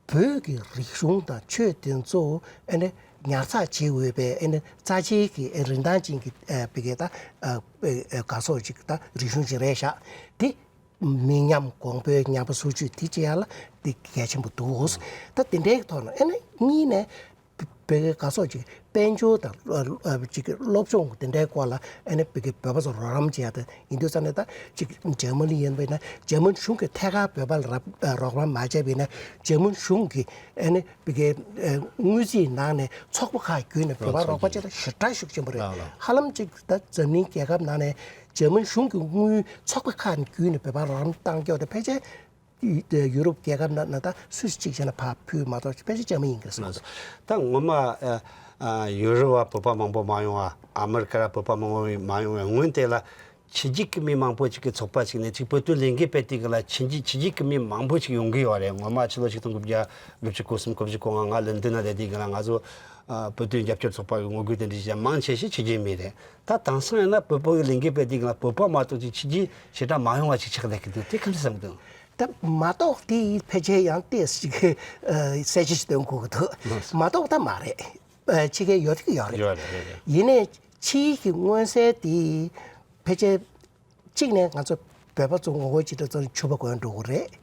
བོད་ཀྱི་རིག་གཞུང་དང་ཆོས་དེ་ཚོ་ཨ་ནི་ཉར་ཚགས་བྱེད་འོས་པའི་ཨ་ནི་རྩ་ཆེའི་གི་རིན་ཐང་ཅན་གྱི་ཨ་བི་གའི་ད་ཨ་ཨ་ག་སོགས་ཅིག་ད་རིག་གཞུང་ཅིག་རེད་ཤག། དེ་མི་ཉམས་གོང་འཕེལ་ཉམས་པ་སོར་ཆུད་དེ་བྱེད་ཡ་ལ་དེ་གལ་ཆེན་པོ་འདུག། ད་དེ་འདྲའི་ཐོག་ནས་ཨ་ནི་གཉིས་ནས་བོད་ཀྱི་ག་སོགས་ཅིག་དཔལ་འབྱོར་དང་ཨ་ཨ་ཅིག་སློབ་སྦྱོང་དེ་འདྲའི་སྐོར་ལ་ཨ་ནི་བོད་ཀྱི་བོད་པ་ཚོ་རོགས་རམ་བྱེད་ཡ་དེ་ཡིན་དུས་ཙང་ནས། ད་ཅིག་འཇར་མ་ནི་ཡིན་པ་ཡིན་ན་འཇར་མན་གཞུང་གིས་ཐད་ཀར་བོད་པ་ལ་རོགས་རམ་མ་བྱས་པ་ཡིན་ན། འཇར་མན་གཞུང་གིས་ཨ་ནི་བོད་ཀྱི་ཨ་དངུལ་རྩིས་ནང་ནས་ཚོགས་པ་ཁག་བརྒྱུད་ནས་བོད་པ་རོགས་པ་བྱེད་ཡ་ཞེ་དྲག་ཤུགས་ཆེན་པོ་རེད། ལགས་ལགས། ཧ་ལམ་ཅིག་ད་འཛམ་གླིང་རྒྱལ་ཁབ་ནང་ནས་འཇར་མན་གཞུང་གི་དངུལ་ཚོགས་པ་ཁག་བརྒྱུད་ནས་བོད་པ་རོགས་རམ་བཏང་ཀྱོག་དེ་ཕལ་ཆེར་ཡུ་རོབ་རྒྱལ་ཁབ་ནང་ན་ད་སུས་གཅིག་བྱས་ན་ཕར་ཕུལ་མ་གཏོགས་ཕལ་ཆེར་བྱས་མ་ཡིན་གི་སོང་། ད་ངོ་མ་ཨ་ཨ་ཡུ་རོབ་བ་བོད་པ་མང་པོ་མ་ཡོང་བ། ཨ་མེ་རི་ཀ་ར་བོད་པ་མང་པོ་མ་ཡོང་བའི་སྔོན་དེ་ལ་ཕྱི་རྒྱལ་གྱི་མི་མང་པོ་ཅིག་གི་ཚོགས་པ་ཅིག་ནས་ཅིག་བོད་དོན་ལས་འགུལ་སྤེལ་དུས་གི་ལ་ཕྱི་རྒྱལ་ཕྱི་རྒྱལ་གྱི་མི་མང་པོ་ཅིག་ཡོང་གི་ཡོད་རེད། ངོ་མ་ཕྱི་ལོ་ཆིག་སྟོང་དགུ་བརྒྱ་དགུ་བཅུ་གོ་གསུམ་དགུ་བཅུ་གོ་ལྔ་ང་ལོན་ཌོན་ན་བསྡད་དུས་གི་ལ་ང་ཚོ་ཨ་བོད་དོན་རྒྱབ་སྐྱོར་ཚོགས་པ་གི་ངོ་རྒོལ་དེ་འདྲ་བྱས། མང་ཆེ་ཤོས་ཕྱི་རྒྱལ་མི་རེད། ད་དེང་སང་ཡིན་ན་བོད་པ་གི་ལས་འགུལ་སྤེལ་དུས་གི་ལ་བོད་པ་མ་གཏོགས་ཅིག་ཕྱི་རྒྱལ་ཞེ་དྲག་མ་ཡོང་བ་ཅིག་ཆགས་བསྡད་ཀྱི་འདུག། དེ་ག་འདྲ་བསམ་གི་འདུག། ད་མ་གཏོགས་དེ་ཕལ་ཆེར་ཡང་ཏོག་ཙམ་ཅིག་ཨ་གསལ་ཆེ་ཞིག་སྟོན་དགོས་ཀྱི་འདུག། ལགས་སོ། མ་གཏོགས་ད་མ་རེད། ཨ་ཕྱི་རྒྱལ་ཡོད་ཀྱི་ཡོད་རེད། ཡོད་རེད། རེད་རེད། ཡིན་ནའི་ཕྱིའི་གི་མངོན་གསལ་དེ་ཕལ་ཆེར་གཅིག་ནས་ང་ཚོ་བོད་པ་ཚོ་ངོ་རྒོལ་བྱེད་དུས་ཙམ་ཕྱུ་པ་གོན་འགྲོ་གི་རེད།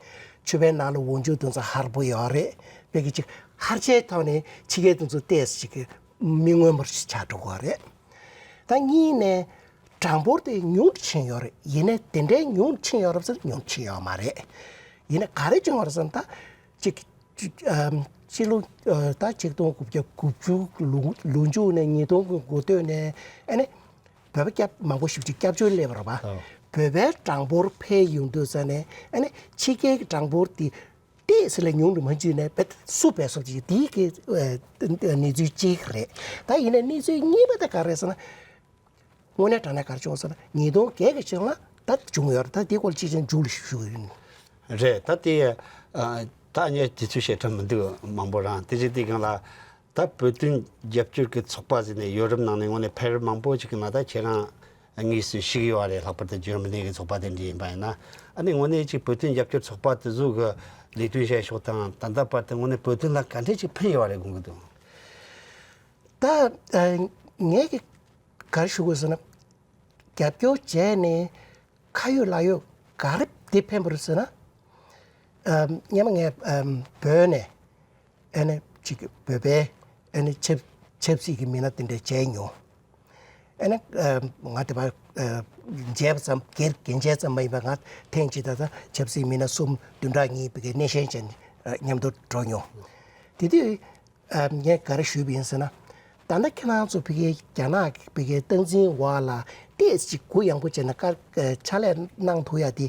ཕྱུ་པའི་ནང་ལ་འོག་འཇུག་དེ་ཚོ་ཧར་པོ་ཡོད་རེད། བོད་ཀྱི་ཅིག་ཧར་ཆའི་ཐོག་ནས་ཕྱི་རྒྱལ་དེ་ཚོ་ཏོག་ཙམ་ཅིག་མི་མངོན་པར་ཆགས་འགྲོ་གི་རེད། ད་གཉིས་ནས་གྲངས་འབོར་དེ་ཉུང་དུ་ཕྱིན་ཡོད་རེད། ཡིན་ནའི་དེ་འདྲའི་ཉུང་དུ་ཕྱིན་ཡོད་རེད་ཟེར་ན་ཉུང་དུ་ཕྱིན་ཡོད་མ་རེད། ཡིན་ནའི་ག་རེ་བྱུང་བ་རེད་ཟེར་ན། ད་ཅིག་ཅིག་ཨམ་ཕྱི་ལོ་ཨ་ད་ཆིག་སྟོང་དགུ་བརྒྱ་དགུ་བཅུ་ལོ་ལོ་མཇུག་ནས་ཉིས་སྟོང་གི་འགོ་སྟོད་ནས་ཨ་ནི་བོད་པ་སྐྱབས་མང་པོ་ཞིག་ཅིག་སྐྱབས་བཅོལ་སླེབས་པ་རེད་པ། ཨོ། བོད་པའི་གྲངས་འབོར་འཕེལ་ཡོང་དུས་ཙ་ནས་ཨ་ནི་ཕྱི་རྒྱལ་གྱི་གྲངས་འབོར་དེ་ཏོག་ཙམ་ལས་ཉུང་དུ་མ་ཕྱིན་ནས་བེད་སུ་བེད་སོགས་ཀྱི་དེའི་གི་ཨ་གནས་ཚུལ་གཅིག་རེད། ད་ཡིན་ནའི་གནས་ཚུལ་གཉིས་པ་དེ་ག་རེ་རེད་ཟེར་ན། དངོས་གནས་དྲང་གནས་ག་རེ་བྱུང་ཟེར་ན། ཉིས་སྟོང་བརྒྱད་ཀྱི་ཕྱི་ལོ་ལ་ད་བྱུང་ཡོད་རེད། ད་དེའི་སྐོར་ལ་ཅིག་ཅིག་མཇུག་ལ་ཞུ་གི་ཡིན། རེད། ད་དེ་ཨ་ད་ངས་དུས་ཚོད་བཤད་ཐུབ་མི་འདུག། མང་པོ་རང་དེ་བཞིན་དེ་སྒང་ལ་ད་བོད་དོན་རྒྱབ་སྐྱོར་གྱི་ཚོགས་པ་ཟེར་ནས་ཡོ་རོབ་ནང་ནས་དངོས་གནས་ཕེབས་མང་པོ་ཅིག་གི་ནང་ད་ཁྱེད་རང་དངོས་སུ་ཞུགས་ཡོད་རེད། ལྷག་པར་དུ་འཇར་མ་ནི་གི་ཚོགས་པ་དེ་འདྲ་ཡིན་པ་ཡིན་ན། ཨ་ནི་དངོས་གནས་ཅིག་བོད་དོན་རྒྱབ་སྐྱོར་ཚོགས་པ་དེ་ཚོ་གི་ལས་དོན་བྱེད་ཕྱོགས་དང་ད་ལྟ་བར་དུ་དངོས་གནས་བོད་དོན་ལ་ག་འདྲས་ཅིག་ཕན་ཡོད་རེད་དགོངས་ཀྱི་འདུག། ད་ཨ་ངས་ཀྱི་ག་རེ་ཞུ་དགོས་ཟེར་ན། རྒྱབ་སྐྱོར་བྱས་ནས་ཁ་ཡོད་ལག་ཡོད་ག་རེ་དེ་ཕན་པ་རེད་ཟེར་ན། ཨམ་སྔོན་མ་ངས་ཨམ་བོད་ནས་ཨ་ནི་ཅིག་བོད་པའི་ཨ་ནི་ཆབ་ཆབ་སྲིད་ཀྱི་མི་སྣ་དེ་འདྲ་བྱས་མྱོང་། ཨ་ནི་ཨམ་ང་དེ་བ་ཨ་མཇལ་བ་ཙམ་སྒེར་འགན་བྱས་ཙམ་མ་ཡིན་པ། ང་ཐེངས་གཅིག་ད་ལྟ་ཆབ་སྲིད་མི་སྣ་གསུམ་བདུན་ཕྲག་གཉིས་བི་གའི་སྣེ་ཤན་བྱས་ནས་ཨ་མཉམ་དུ་འགྲོ་མྱོང་། དེ་དུས་ཨ་ངས་ག་རེ་ཞུས་པ་ཡིན་ཟེར་ན། ད་ལྟ་ཁྱེད་རང་ཚོ་བི་གའི་རྒྱ་ནག་གི་བི་གའི་སྟངས་འཛིན་འོག་ལ་ཏོག་ཙམ་གུ་ཡངས་པོ་བྱས་ནས་དཀའ་ཕྱག་ལས་གནང་ཐུབ་ཡ་དེ།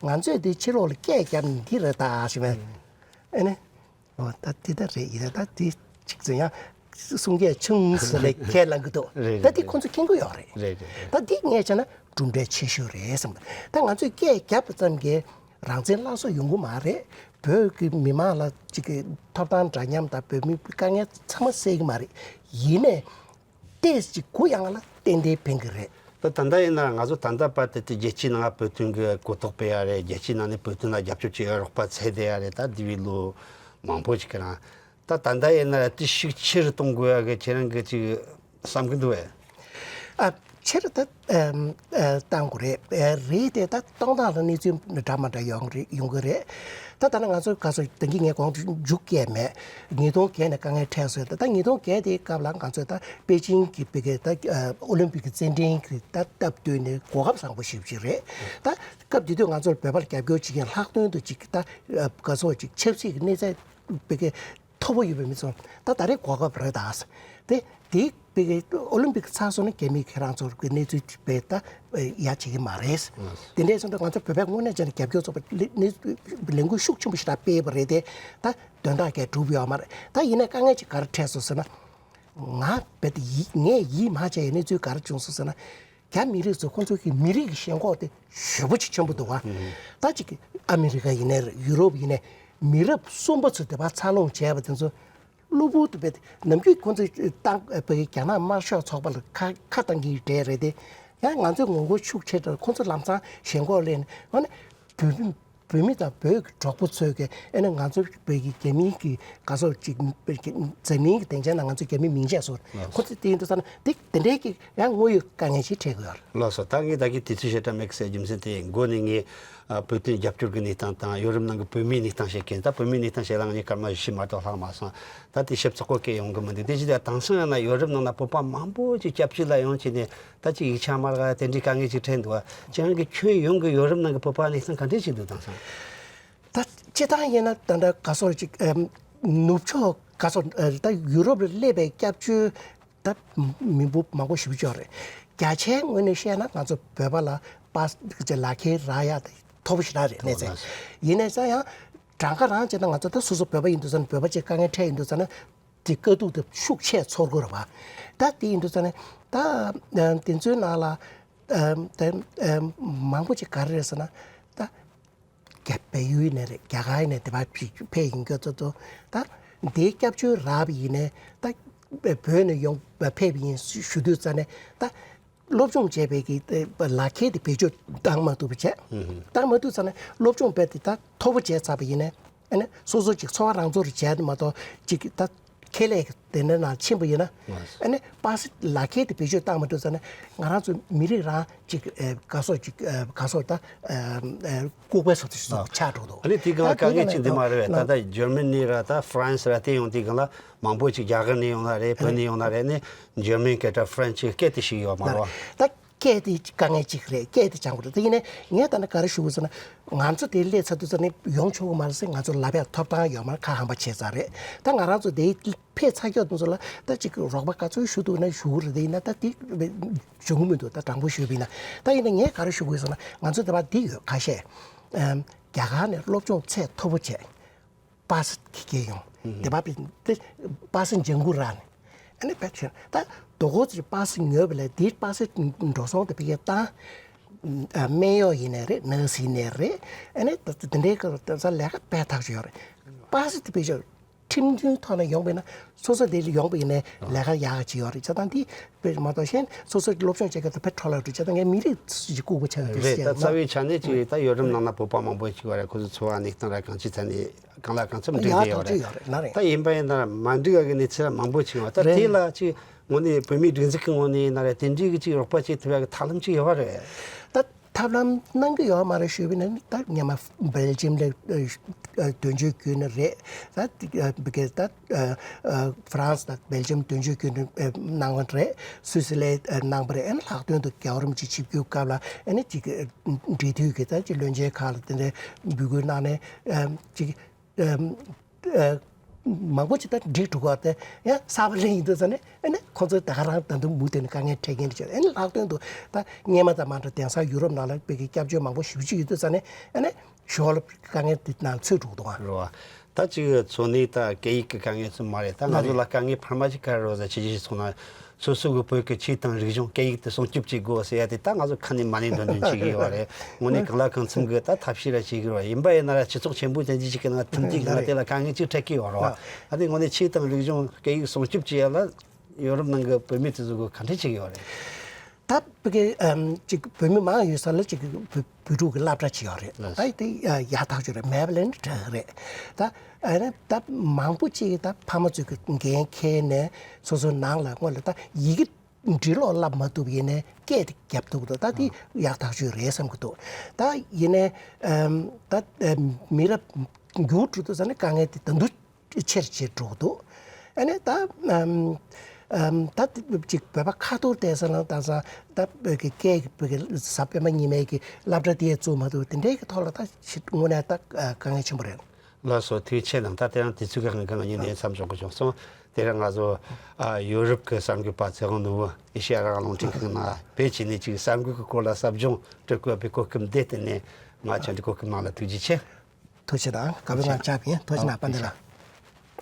ང་ཚོས་དེ་ཕྱི་ལོགས་ལ་སྐད་བརྒྱབ་ནས་འདི་རེད་ད་ཞུ་བས། ཨ་ནི་འོ་ད་དེ་ད་རེད་ཡིན་ད། དེ་གཅིག་ཚོ་ཡང་གསུང་སྐད་ཆུང་ཙམ་ལས་ཁས་བླངས་གི་འདུག། རེད་ད་རེད་དེ་རེད། ཁོང་ཚོ་མཁྱེན་གི་ཡོད་རེད། རེད་རེད་རེད། ད་འདི་ངས་བྱས་ན་གྲུབ་འབྲས་ཆེ་ཤོས་རེད་བསམ། ད་ང་ཚོས་སྐད་བརྒྱབ་པ་ཙམ་གྱིས་རང་བཙན་སླར་གསོ་ཡོང་གི་མ་རེད། བོད་ཀྱི་མི་མང་ལ་ཅིག་གི་ཐོབ་ཐང་འདྲ་མཉམ་དང་བོད་མིའི་དཀའ་ངལ་ཚང་མ་སེལ་གི་མ་རེད། ཡིན་ནའི་ཏོག་ཙམ་གུ་ཡངས་ལ་ཏན་ཏན་ཕན་གི་རེད། ད་ད་ལྟ་ཡིན་ན་ང་ཚོ་ད་ལྟ་བར་དུ་དེ་རྒྱལ་སྤྱིའི་ནང་བོད་དོན་གྱི་གོ་རྟོགས་སྤེལ་ཡ་རེད། རྒྱལ་སྤྱིའི་ནང་ནས་བོད་དོན་ལ་རྒྱབ་སྐྱོར་བྱེད་ཡ་རོགས་པ་བྱས་བསྡད་ཡ་རེད། ད་འདས་པའི་ལོ་མང་པོ་ཞིག་གི་རིང་། ད་ད་ལྟ་ཡིན་ན་དེ་ཤུགས་ཆེ་རུ་གཏོང་དགོས་ཡ་གི་ཁྱེད་རང་གི་ཅིག་བསམ་གི་འདུག་བས། ཨ་ ཆེ་རུ་ད་ཨམ་ཨ་བཏང་དགོས་རེད། ཨ་རེད་དེ་ད་གཏོང་སྟངས་ལ་གནས་ཚུལ་འདྲ་མ་འདྲ་ཡོང་རེད་ཡོང་གི་རེད། ད་ད་ནི་ང་ཚོ་ག་ཚོད་ད་གིན་ངས་གོང་དུ་མཇུག་བསྐྱལ་མེད། ཉིས་སྟོང་བརྒྱད་ནས་དཀའ་ངལ་འཕྲད་སོང་། ད་ད་ཉིས་སྟོང་བརྒྱད་དེའི་སྐབས་ལ་ང་ཚོས་ད་པེ་ཅིང་གི་བི་གའི་ད་ཨ་ཨོ་ལིམ་པིག་གི་རྩེད་འགྲན་གྱི་ད་སྟབས་བསྟུན་ནས་གོ་སྐབས་བཟང་པོ་ཞེ་པོ་ཅིག་རེད། ད་སྐབས་དེ་དུས་ང་ཚོར་བོད་པར་རྒྱབ་སྐྱོར་བྱེད་མཁན་ལྷག་དོན་དུ་ཅིག་ད་ཨ་ག་ཚོད་ཅིག་ཆབ་སྲིད་ཀྱི་གནས་ཚད་བི་གའི་མཐོ་པོ་ཡོད་པའི་མི་ཚོར་ད་ད་རེས་གོ་སྐབས་རེད་ད། དེ་དེ་བི་གའི་ཨོ་ལིམ་པིག་ཚར་སོང་ན་རྒྱ་མིས་ཁྱེད་རང་ཚོར་གྱི་གནས་ཚུལ་དེ་བས་ད་ཡ་བྱེད་ཀྱི་མ་རེད། དེ་འདྲའི་སོང་ད་ང་ཚོ་བོད་པས་དངོས་གནས་བྱས་ན་རྒྱབ་སྐྱོར་ཚོགས་པ་ལས་ལས་འགུལ་ཤུགས་ཆེན་པོ་ཞིག་ད་སྤེལ་བ་རེད་དེ། ད་དོན་དག་གས་འགྲུབ་ཡོད་མ་རེད། ད་ཡིན་ནའི་དཀའ་ངལ་ཅིག་ག་རེ་འཕྲད་སོང་ཟེར་ན། ང་རྦད་དེ་ཡིད་ངས་ཡིད་མ་ཆེས་ཡའི་གནས་ཚུལ་ག་རེ་བྱུང་སོང་ཟེར་ན། རྒྱ་མི་རིགས་ཚོ་ཁོང་ཚོའི་གི་མི་རིགས་ཀྱི་ཞེན་ཁོག་དེ་ཞེ་པོ་ཅིག་ཆེན་པོ་འདུག་བ། ཨུ། ད་ཅིག་ཨ་མི་རི་ཀ་ཡིན་ནའི་རེད། ཡུ་རོབ་ཡིན་ནའི་མི་རབས་གསུམ་པ་ཚོ་དེ་བ་འཚར་ལོངས་བྱས་པ་དེ་ཚོ་གློ་བུར་དུ་རྦད་དེ་ནམ་རྒྱུན་ཁོང་ཚོས་བཏང་བའི་རྒྱ་ནག་དམར་ཤོག་ཚོགས་པ་ལ་ཁ་ཁ་བཏང་གི་གྲས་རེད་དེ། ཡང་ང་ཚོས་ངོ་རྒོལ་ཤུགས་ཆེ་དྲགས། ཁོང་ཚོ་ལམ་སང་ཞེན་ཁོག་སླེབས་ནས་ཨ་ནི་བོད་མི་བོད་མི་དང་བོད་ཀྱི་གྲོགས་པོ་ཚོས་ཀྱི་ཨ་ནི་ང་ཚོ་བོད་ཀྱི་རྒྱ་མིའི་གི་ག་ཚོད་ཅིག་འཛམ་གླིང་གི་སྡིངས་ཆ་ནང་ང་ཚོ་རྒྱ་མི་མིང་ཆད་སོང་། ལགས་སོ། ཁོ་ཚོ་དེ་ཡིན་དུས་ཙང་ན་དེ་དེ་འདྲའི་གི་ཡང་དངོས་ཡོད་དཀའ་ངལ་ཞིག་འཕྲད་ཀྱི་ཡོད་རེད། ལགས་སོ། ད་ངས་ད་གིན་དུས་ཚོད་ཞེ་དྲག་མེད་ཟེར་རྒྱུ་མཚན་དེ་ཡིན། འགོ་ནས་ངས་ཨ་བོད་དོན་རྒྱབ་སྐྱོར་གྱི་གནས་སྟངས་དང་ཡོ་རོབ་ནང་གི་བོད་མིའི་གནས་སྟངས་བཤད་མཁན། ད་བོད་མིའི་གནས་སྟངས་བཤད་ལ་ང་གཉིས་སྐར་མ་བཞི་མ་གཏོགས་ལྷག་མ་སོང་། ད་དེ་ཞིབ་ཚགས་པོ་སྐད་ཡོང་གི་མི་འདུག་དེ་ཅི་ད་དེང་སང་ཡང་ན་ཡོ་རོབ་ནང་ན་བོད་པ་མང་པོ་ཅིག་སྐྱབས་བཅོལ་ལ་ཡོང་བྱས་ནས་ད་ཅིག་ཡིག་ཆ་མ་རག་དེ་འདྲའི་དཀའ་ངལ་ཅིག་འཕྲད་འདུག་བ། ཁྱེད་རང་གི་ཁྱོན་ཡོངས་ཀྱི་ཡོ་རོབ་ནང་གི་བོད་པ་གནས་སྟངས་ག་འདྲས་ཅིག་འདུག་དེང་སང་། ད་སྤྱིར་བཏང་ཡིན་ན་ད་ལྟ་ག་སོགས་ཅིག་ཨམ་ནུབ་ཕྱོགས་ག་སོགས་ཨ་ད་ཡུ་རོབ་ལ་སླེབས་པའི་སྐྱབས་བཅོལ་ད་མི་འབོར་མང་པོ་ཞེ་པོ་ཅིག་ཡོད་རེད། བརྒྱ་ཆའི་ངོས་ནས་བཤད་ན་ང་ཚོ་བོད་པ་ལ་པཱ་སི་ལག་ཁྱེར་རག་ཡ་ད་མཐོ་པོ་ཞེ་དྲག་རེད། གནས་ཚད་ཡིན་ནའི་ཙང་ཡང་གྲངས་ཀ་རང་བྱས་ན་ང་ཚོ་ད་སོ་སོ་བོད་པ་ཡིན་དུས་ཙང་ན་བོད་པ་ཅིག་དཀའ་ངལ་འཕྲད་ཡིན་དུས་ཙང་ན། དེ་དཀའ་སྡུག་དེ་ཤུགས་ཆེ་ཚོར་གི་རེད་བ། ད་དེ་ཡིན་དུས་ཙང་ནས་ད་ཨ་དེ་ཚོའི་ནང་ལ་ཨ་ད་ཨ་མང་པོ་ཅིག་ག་རེ་རེད་ཟེར་ན། ད་རྒྱ་བལ་ཡུལ་ནས་རེད། རྒྱ་གར་ནས་དེ་བ་ཕེབས་ཡིན་གྱི་ཚོ་ཚོ། ད་དེའི་སྐྱབས་བཅོལ་རག་པ་ཡིན་ནའི་ད་བོད་ནས་ཡོང་ཕེབས་ཡིན་ཞུ་དུས་ཙང་ནས་ད། སློབ་སྦྱོང་བྱས་པའི་གི་ལག་ཁྱེར་དེ་བེད་སྤྱོད་བཏང་མ་ཐུབ་པ་བྱས། ཨུ་ཧུ། བཏང་མ་ཐུབ་ཙང་ནས་སློབ་སྦྱོང་རྦད་དེ་ད་མཐོ་པོ་བྱས་ཚར་བ་ཡིན་ནའི། ཨ་ནི་སོ་སོ་ཅིག་འཚོ་བ་རང་ཚོར་བྱས་ཏེ་མ་གཏོགས་ཅིག་ད་ཁེ་ལས་ཀྱི་དེ་འདྲ་ནང་ཕྱིན་པ་ཡིན་ན། ཨ་ནི་པཱ་སི་ལག་ཁྱེར་དེ་བེད་སྤྱོད་བཏང་མ་ཐུབ་ཙང་ནས་ང་རང་ཚོ་མི་རིགས་རང་ཅིག་ཨེ་ག་སོགས་ཅིག་ཨེ་ག་སོགས་ད་ཨེ་ལྐུགས་པའི་སོ་དེ་ཞིག་ཆགས་འགྲོ་འདུག་ཨ་ནི་དེ་གང་ལ་དཀའ་ངལ་ཅིག་འདི་མ་རེད་བས། ད་ལྟ་ཇར་མ་ནི་ར་ད་ཧྥ་རན་སི་ར་དེ་ཡོང་དུས་གང་ལ། མང་པོ་ཅིག་རྒྱ་གར་ནས་ཡོང་ན་རེད། བོད་ནས་ཡོང་ན་རེད། ནི་འཇར་མན་སྐད་དང་ཧྥ་རན་སི་སྐད་དེ་ཞིག་ཡོད་མ་རེད་བ། ད་སྐད་དེ་དཀའ་ངལ་ཅིག་རེད། སྐད་དེ་སྦྱང་དགོས་རེད། ད་ཡིན་ནའི་ངས་ད་ནི་ག་རེ་ཞུ་དགོས་ཟེར་ན། ང་ཚོ་དེ་སླེབས་ཚར་དུས་ཙ་ནི་ཡོང་ཆོག་གི་མ་རེད་ཟེར། ང་ཚོ་ལབ་ཡག་ཐོབ་ཐང་ཡོད་མ་རེད། ཁ་ཧམ་པ་བྱས་ཚར་རེད། ད་ང་རང་ཚོ་དེ་ཕེབས་ཚར་ཀྱོག་དེ་ཚོ་ལ་ད་ཅིག་རོགས་པ་ག་ཚོད་ཞུ་ཐུབ་ན་ཞུ་གི་རེད། དེ་ཡིན་ན་ད་དེ་བྱུང་གི་མི་འདུག་ད་དྲང་པོ་ཞུས་པ་ཡིན་ན། ད་ཡིན་ནའི་ངས་ག་རེ་ཞུ་དགོས་ཟེར་ན། ང་ཚོ་དེ་བ་འདི་ཡོད་ཁ་ཤས། ཨམ་རྒྱ་གར་ནས་སློབ་སྦྱོང་ཚད་མཐོ་པོ་བྱས། པཱ་སི་གི་སྐད་ཡོང་། དེ་བ་པི་དེ་པཱ་སི་ཇང་གུ་ར་ནི། ཨ་ནི་བེད་ཁྱོད་ད་དོ་གོ་ཚི་པཱ་སི་ཉོས་པ་ལས་དེ་པཱ་སི་འགྲོ་སོང་དེ་ཕི་ཡེ་བཏང་། ཨ་སྨན་གཡོག་ཡིན་ནའི་རེད། ནར་སི་ཡིན་ནའི་རེད། ཨ་ནི་ད་དེ་འདྲའི་ཀ་ད་ལས་ཀ་དཔེ་ཐག་ཆོད་ཡོད་རེད། པཱ་སི་དེ་ཕི་ཡེ་ཁྲིམས་མཐུན་ཐོག་ནས་ཡོང་པ་ཡིན་ན་སོ་སོ་དེ་ལ་ཡོང་པ་ཡིན་ནའི་ལས་ཀ་ཡག་ག་ཅིག་ཡོད་རེད། བྱས་ཙང་དེ་དཔེ་མ་གཏོགས་གཞན་སོ་སོ་སློབ་སྦྱོང་བྱེད་མཁན་དེ་དཔེ་འཕྲོ་བརླག་འགྲོ། བྱས་ཙང་ངས་མི་རིགས་ཀྱི་ལྐུགས་པ་ཆགས་ཡོད་རེད། ད་རེད། རྩ་བའི་ཆ་ནས་ཅིག་ད་ཡོ་རོབ་ནང་ན་བོད་པ་མང་པོ་ཅིག་ཡོད་རེད། ཁོ་ཚོ་འཚོ་བ་གནས་སྟངས་ར་གང་ཅི་ཐད་ནས་གང་ལ་གང་འཚམ་འགྲིག་ཡག་བསྡད་ཡོད་ཐག་ཆོད་རེད། ཡོད་རེད་ན་རེད། ད་ཡིན་པ་ཡིན་ན་མ་འགྲིག་ཡག་གི་གནས་ཚུལ་མང་པོ་ཅིག་ཡོད། ད་རེད། དེ་ལ་ཅིག་དངོས་གནས་བོད་མིའི་སྒྲིག་འཛུགས་ཀྱི་ངོས་ནས་ཡིན་ན་རེད། དེ་འདྲའི་གི་ཅིག་རོགས་པ་ཅིག་ཐུབ་ཡག་གི་ཐབས་ལམ་ཅིག་ཡོད་རེད། ད་ཐབས་ལམ་གནང་གི་ཡོད་མ་རེད་ཞུས་པ་ཡིན་ན། ད་སྔོན་མ་སྦེལ་ཇམ་ལ་ཨ་ཨ་དོན་གཅོད་བརྒྱུད་ནས་རེད། ད་ཨ་བི་གེ་ད་ཨ་ཨ་ཧྥ་རན་སི་དང་སྦེལ་ཇམ་དོན་གཅོད་བརྒྱུད་ནས་ཨ་གནང་བ་རེད། སུད་སི་ལ་ཨ་གནང་བ་རེད། ཨ་ནི་ལྷག་དོན་དུ་རྒྱལ་བ་རིན་པོ་ཆེ་ཆིབས་བསྒྱུར་སྐབས་ལ་ཨ་ནི་ཅིག་ཨ་འབྲེལ་མཐུད་ཀྱི་ད་ཅིག་བློན་ཆེན་ཁག་ལ་དེ་འདྲའི་འབོད་སྐུལ་གནང་ནས་ཨ་ཅིག་ཨ་ཨ་མང་པོ་ཅིག་ད་འགྲིག་འགྲོ་གི་ཡོད་རེད། ཡང་གསར་པ་སླེབས་ཡིན་དུས་ཙ་ནས་ཨ་ནི་ཁོང་ཚོ་ད་ག་རང་ད་དུང་མུ་མཐུད་ནས་དཀའ་ངལ་འཕྲད་མཁན་རེད་ཅེས། ཨ་ནི་ལྷག་དོན་དུ་ད་སྔོན་མ་དང་མ་འདྲ་དེང་སང་ཡུ་རོབ་ནང་ལ་བོད་ཀྱི་སྐྱབས་བཅོལ་མང་པོ་ཞེ་པོ་ཅིག་ཡོད་དུས་ཙ་ནས་ཨ་ནི་ཞོར་ལ་དཀའ་ངལ་དེ་ནང་ཚུད་འགྲོ་གི་འདུག་ཨ། རེད་བ། ད་ཅིག་འཚོ་གནས་དང་སྐད་ཡིག་གི་དཀའ་ངལ་ཙམ་མ་རེད། ད་ང་ཚོ་ལ་དཀའ་ངལ་འཕར་མ་ཅིག་ག་རེ་རེད་ཟེར་ན། ཕྱི་རྒྱལ་ཞིག་སོང་ན་སོ་སོ་གི་བོད་ཀྱི་ཆོས་དང་རིག་གཞུང་སྐད་ཡིག་དེ་སྲུང་སྐྱོབ་བྱེད་དགོས་ཟེར་ཡ་དེ་ད་ང་ཚོ་ཁ་ནས་མ་ནས་འདོན་འདོན་བྱེད་ཀྱི་ཡོད་རེད། དངོས་གནས་གང་ལ་གང་འཚམ་གི་ད་ཐབས་ཤེས་ར་བྱེད་ཀྱི་ཡོད་རེད། ཡིན་པ་ཡིན་ན་ར་སྤྱི་ཚོགས་ཆེན་པོ་ཅན་ཅིག་གི་ནང་མཐུན་འགྱུར་གི་ནང་དེ་ལ་དཀའ་ངལ་ཅིག་འཕྲད་ཀྱི་ཡོད་རེད་བ། ཨ་དེ་དངོས་གནས་ཆོས་དང་རིག་གཞུང་སྐད་ཡིག་སྲུང་སྐྱོབ་བྱེད་ཡ་ལ་ཡོ་རོབ་ནང་གི་བོད་མི་དེ་ཚོ་གི་ག་འདྲ་བྱེད་ཀྱི་ཡོད་རེད། ད་བོད་ཀྱི་ཨམ་ཅིག་བོད་མི་མང་ཡོད་ས་ལ་ཅིག་བོད་བོད་ཕྲུག་གི་སློབ་གྲྭ་ཅིག་ཡོད་རེད། ལགས། ད་དེ་ཡ་ཡག་ཐག་ཆོད་རེད། མེད་པ་ལས་ནི་དྲག་རེད། ད་ཨ་ནི་ད་མང་པོ་ཅིག་ད་ཕ་མ་ཚོས་ཀྱི་འགན་འཁྱེར་ནས་སོ་སོའི་ནང་ལ་སྔོན་ལ་ད་ཡི་གེ་ འབྲི་ཀློག་བསླབ་མ་ཐུབ་ཡིན་ནའི་སྐད་དེ་རྒྱབ་ཐུབ་འདུག་ད་དེ་ཡག་ཐག་ཆོད་རེད་བསམ་གྱི་འདུག་ད་ཡིན་ནའི་ཨམ་ད་ཨམ་མི་རབས་འགྱུར་འགྲོ་དུས་ཙ་ནས་དཀའ་ངལ་དེ་ད་དུང་ཆེར་ཆེར་འགྲོ་གི་འདུག་ཨ་ནི་ད་ཨམ་ཨམ་ད་དེ་ཅིག་བོད་པ་ཁ་ཐོར་བསྡད་ས་ལ་ད་ས་ད་བོད་ཀྱི་སྐད་ཀྱི་བོད་ཀྱི་གཟའ་སྤེན་པ་ཉི་མའི་གི་སློབ་གྲྭ་དེ་བཙུགས་མ་ཐུབ་དེ་འདྲའི་གི་ཐོག་ལ་ད་ཞིག་དངོས་གནས་ད་དཀའ་ངལ་ཆེན་པོ་རེད། ལགས་སོ། ཐུགས་རྗེ་ཆེ་གནང་། ད་དེ་རིང་དུས་ཚོད་ཀྱི་དབང་གིས་ང་གཉིས་ནས་མཚམས་འཇོག་དགོས་བྱུང་སོང་། དེ་རིང་ང་ཚོ་ཨ་ཡོ་རོབ་ཀྱི་གསར་འགོད་པ་ཚེ་དབང་ནོར་བུ་ཨེ་ཤེ་ཡ་རང་དབང་རླུང་འཕྲིན་ཁང་ནང་བེད་སྤྱད་ནས་ཅིག་གསར་འགོད་ཀྱི་སྐོར་ལ་ཟབ་སྦྱོང་སྤྲོད་དགོས་པའི་གོ་སྐབས་འདི་བསྟུན་ནས་ང་ཚོ་འདི་གོ་སྐབས་གནང་ལ་ཐུགས་རྗེ་ཆེ། ཐུགས་རྗེ་གནང་། སྐབས་རེ་ང་ལྕགས་ཕན་ཐུགས་རྗེ་གནང་། དཔལ་ལྡན་ལགས།